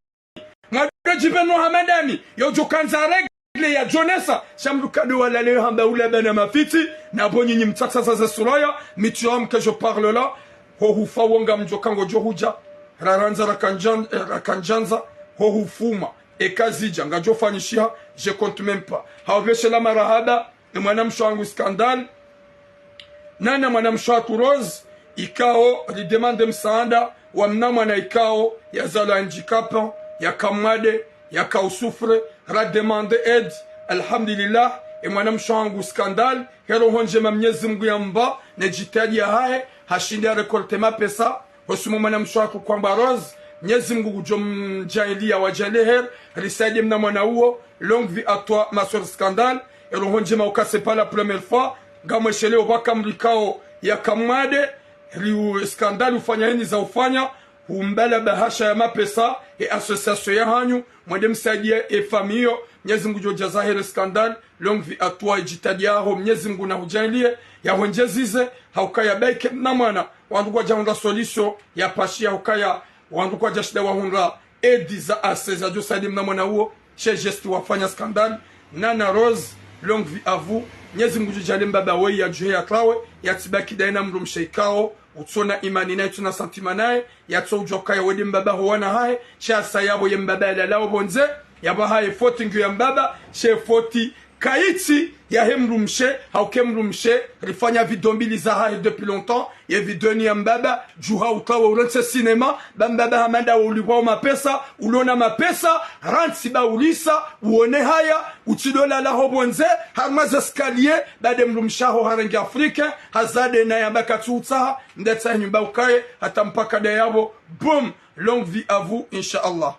Mwado djipveno ha madami. Yo djo kandza règle ya djonesa. Sha mdru kado walale yo hamba ulaba na mafitsi. Na bo nyinyi mtsatsa za ze sura ya. Mi tu homme que je parle là. Ho hufa wonga mdjo kango djo hudja. Rarandza rakandjan-, eh, rakandjandza. Ho hufuma. Eka zidja. Ngadjo fanyishiha. Je compte même pas. Haubeshe la marahaba. E mwana mshe wangu Scandale. Nana mwana mshe wahatru Rose, ikao ridemande msaada wa mna mwana ikao yazalwa handicapé, yaka mwade, yaka usouffre, rademande aide. Alhamdulillah, e mwana mshe wangu Scandale, he roho ndjema Mnyezi Mungu yamba, ne djitihadi yahahe, hashindi ya récolter mapesa, hosoni mwa mwana mshe wahatru kwamba Rose, Mnyezi Mungu ngudjo mdjaaliya wadjaaliye heri, risaidie mna mwana uwo, longue vie à toi, ma sœur Scandale, e roho ndjema uka c'est pas la première fois, ngamwesheleo pvaka mdru ikao yaka mwade, ri u-, Scandale ufanya hindri za ufanya, humbala bahasha ya mapesa, e association yahanyu, mwende msaidie e famille yo, Mnyezi Mungu ngudjo djaza heri Scandale, longue vie à toi, e djitihadi yaho, Mnyezi Mungu nahudjaaliye, yahwendjezize, hauka ya baike mna mwana, wandru kwadja hundra solution, ya pashi ya hauka ya, wandru kwadja shinda wahundra, aide za assez zadjo saidi mna mwana uwo, she geste wafanya Scandale, Nana Rose, longue vie à vous, Mnyezi Mungu ngudjo djaaliye mbaba weyi ya djuhe ya trawe, ya tsibaki daye na mdrumshe ikao, utsona imani naye, utsona sentiment naye, yatso udjuwa ukaya we de mbaba ho wana hahe, sha sa yabo ye mbaba yalalao pvondze, yabo haye faute ngiyo ya mbaba, she faute kayitsi yahe mdrumshe, hauka e mdrumshe, rifanya video mbili zahahe depuis longtemps, ye video ni ya mbaba, djuha utrawe urantsi cinéma, ba mbaba hamanda wo ulipvwao mapesa, ulona mapesa, rantsi ba ulisa, uone haya, utsidolala ho pvondze, harumwa ze escalier, ba de mdrumshe haho harenge Afrique, hazade na yamba katsu utsaha, ndetsa nyumba ukaye, hata mpaka de yabo, boum, longue vie à vous, Inch'Allah.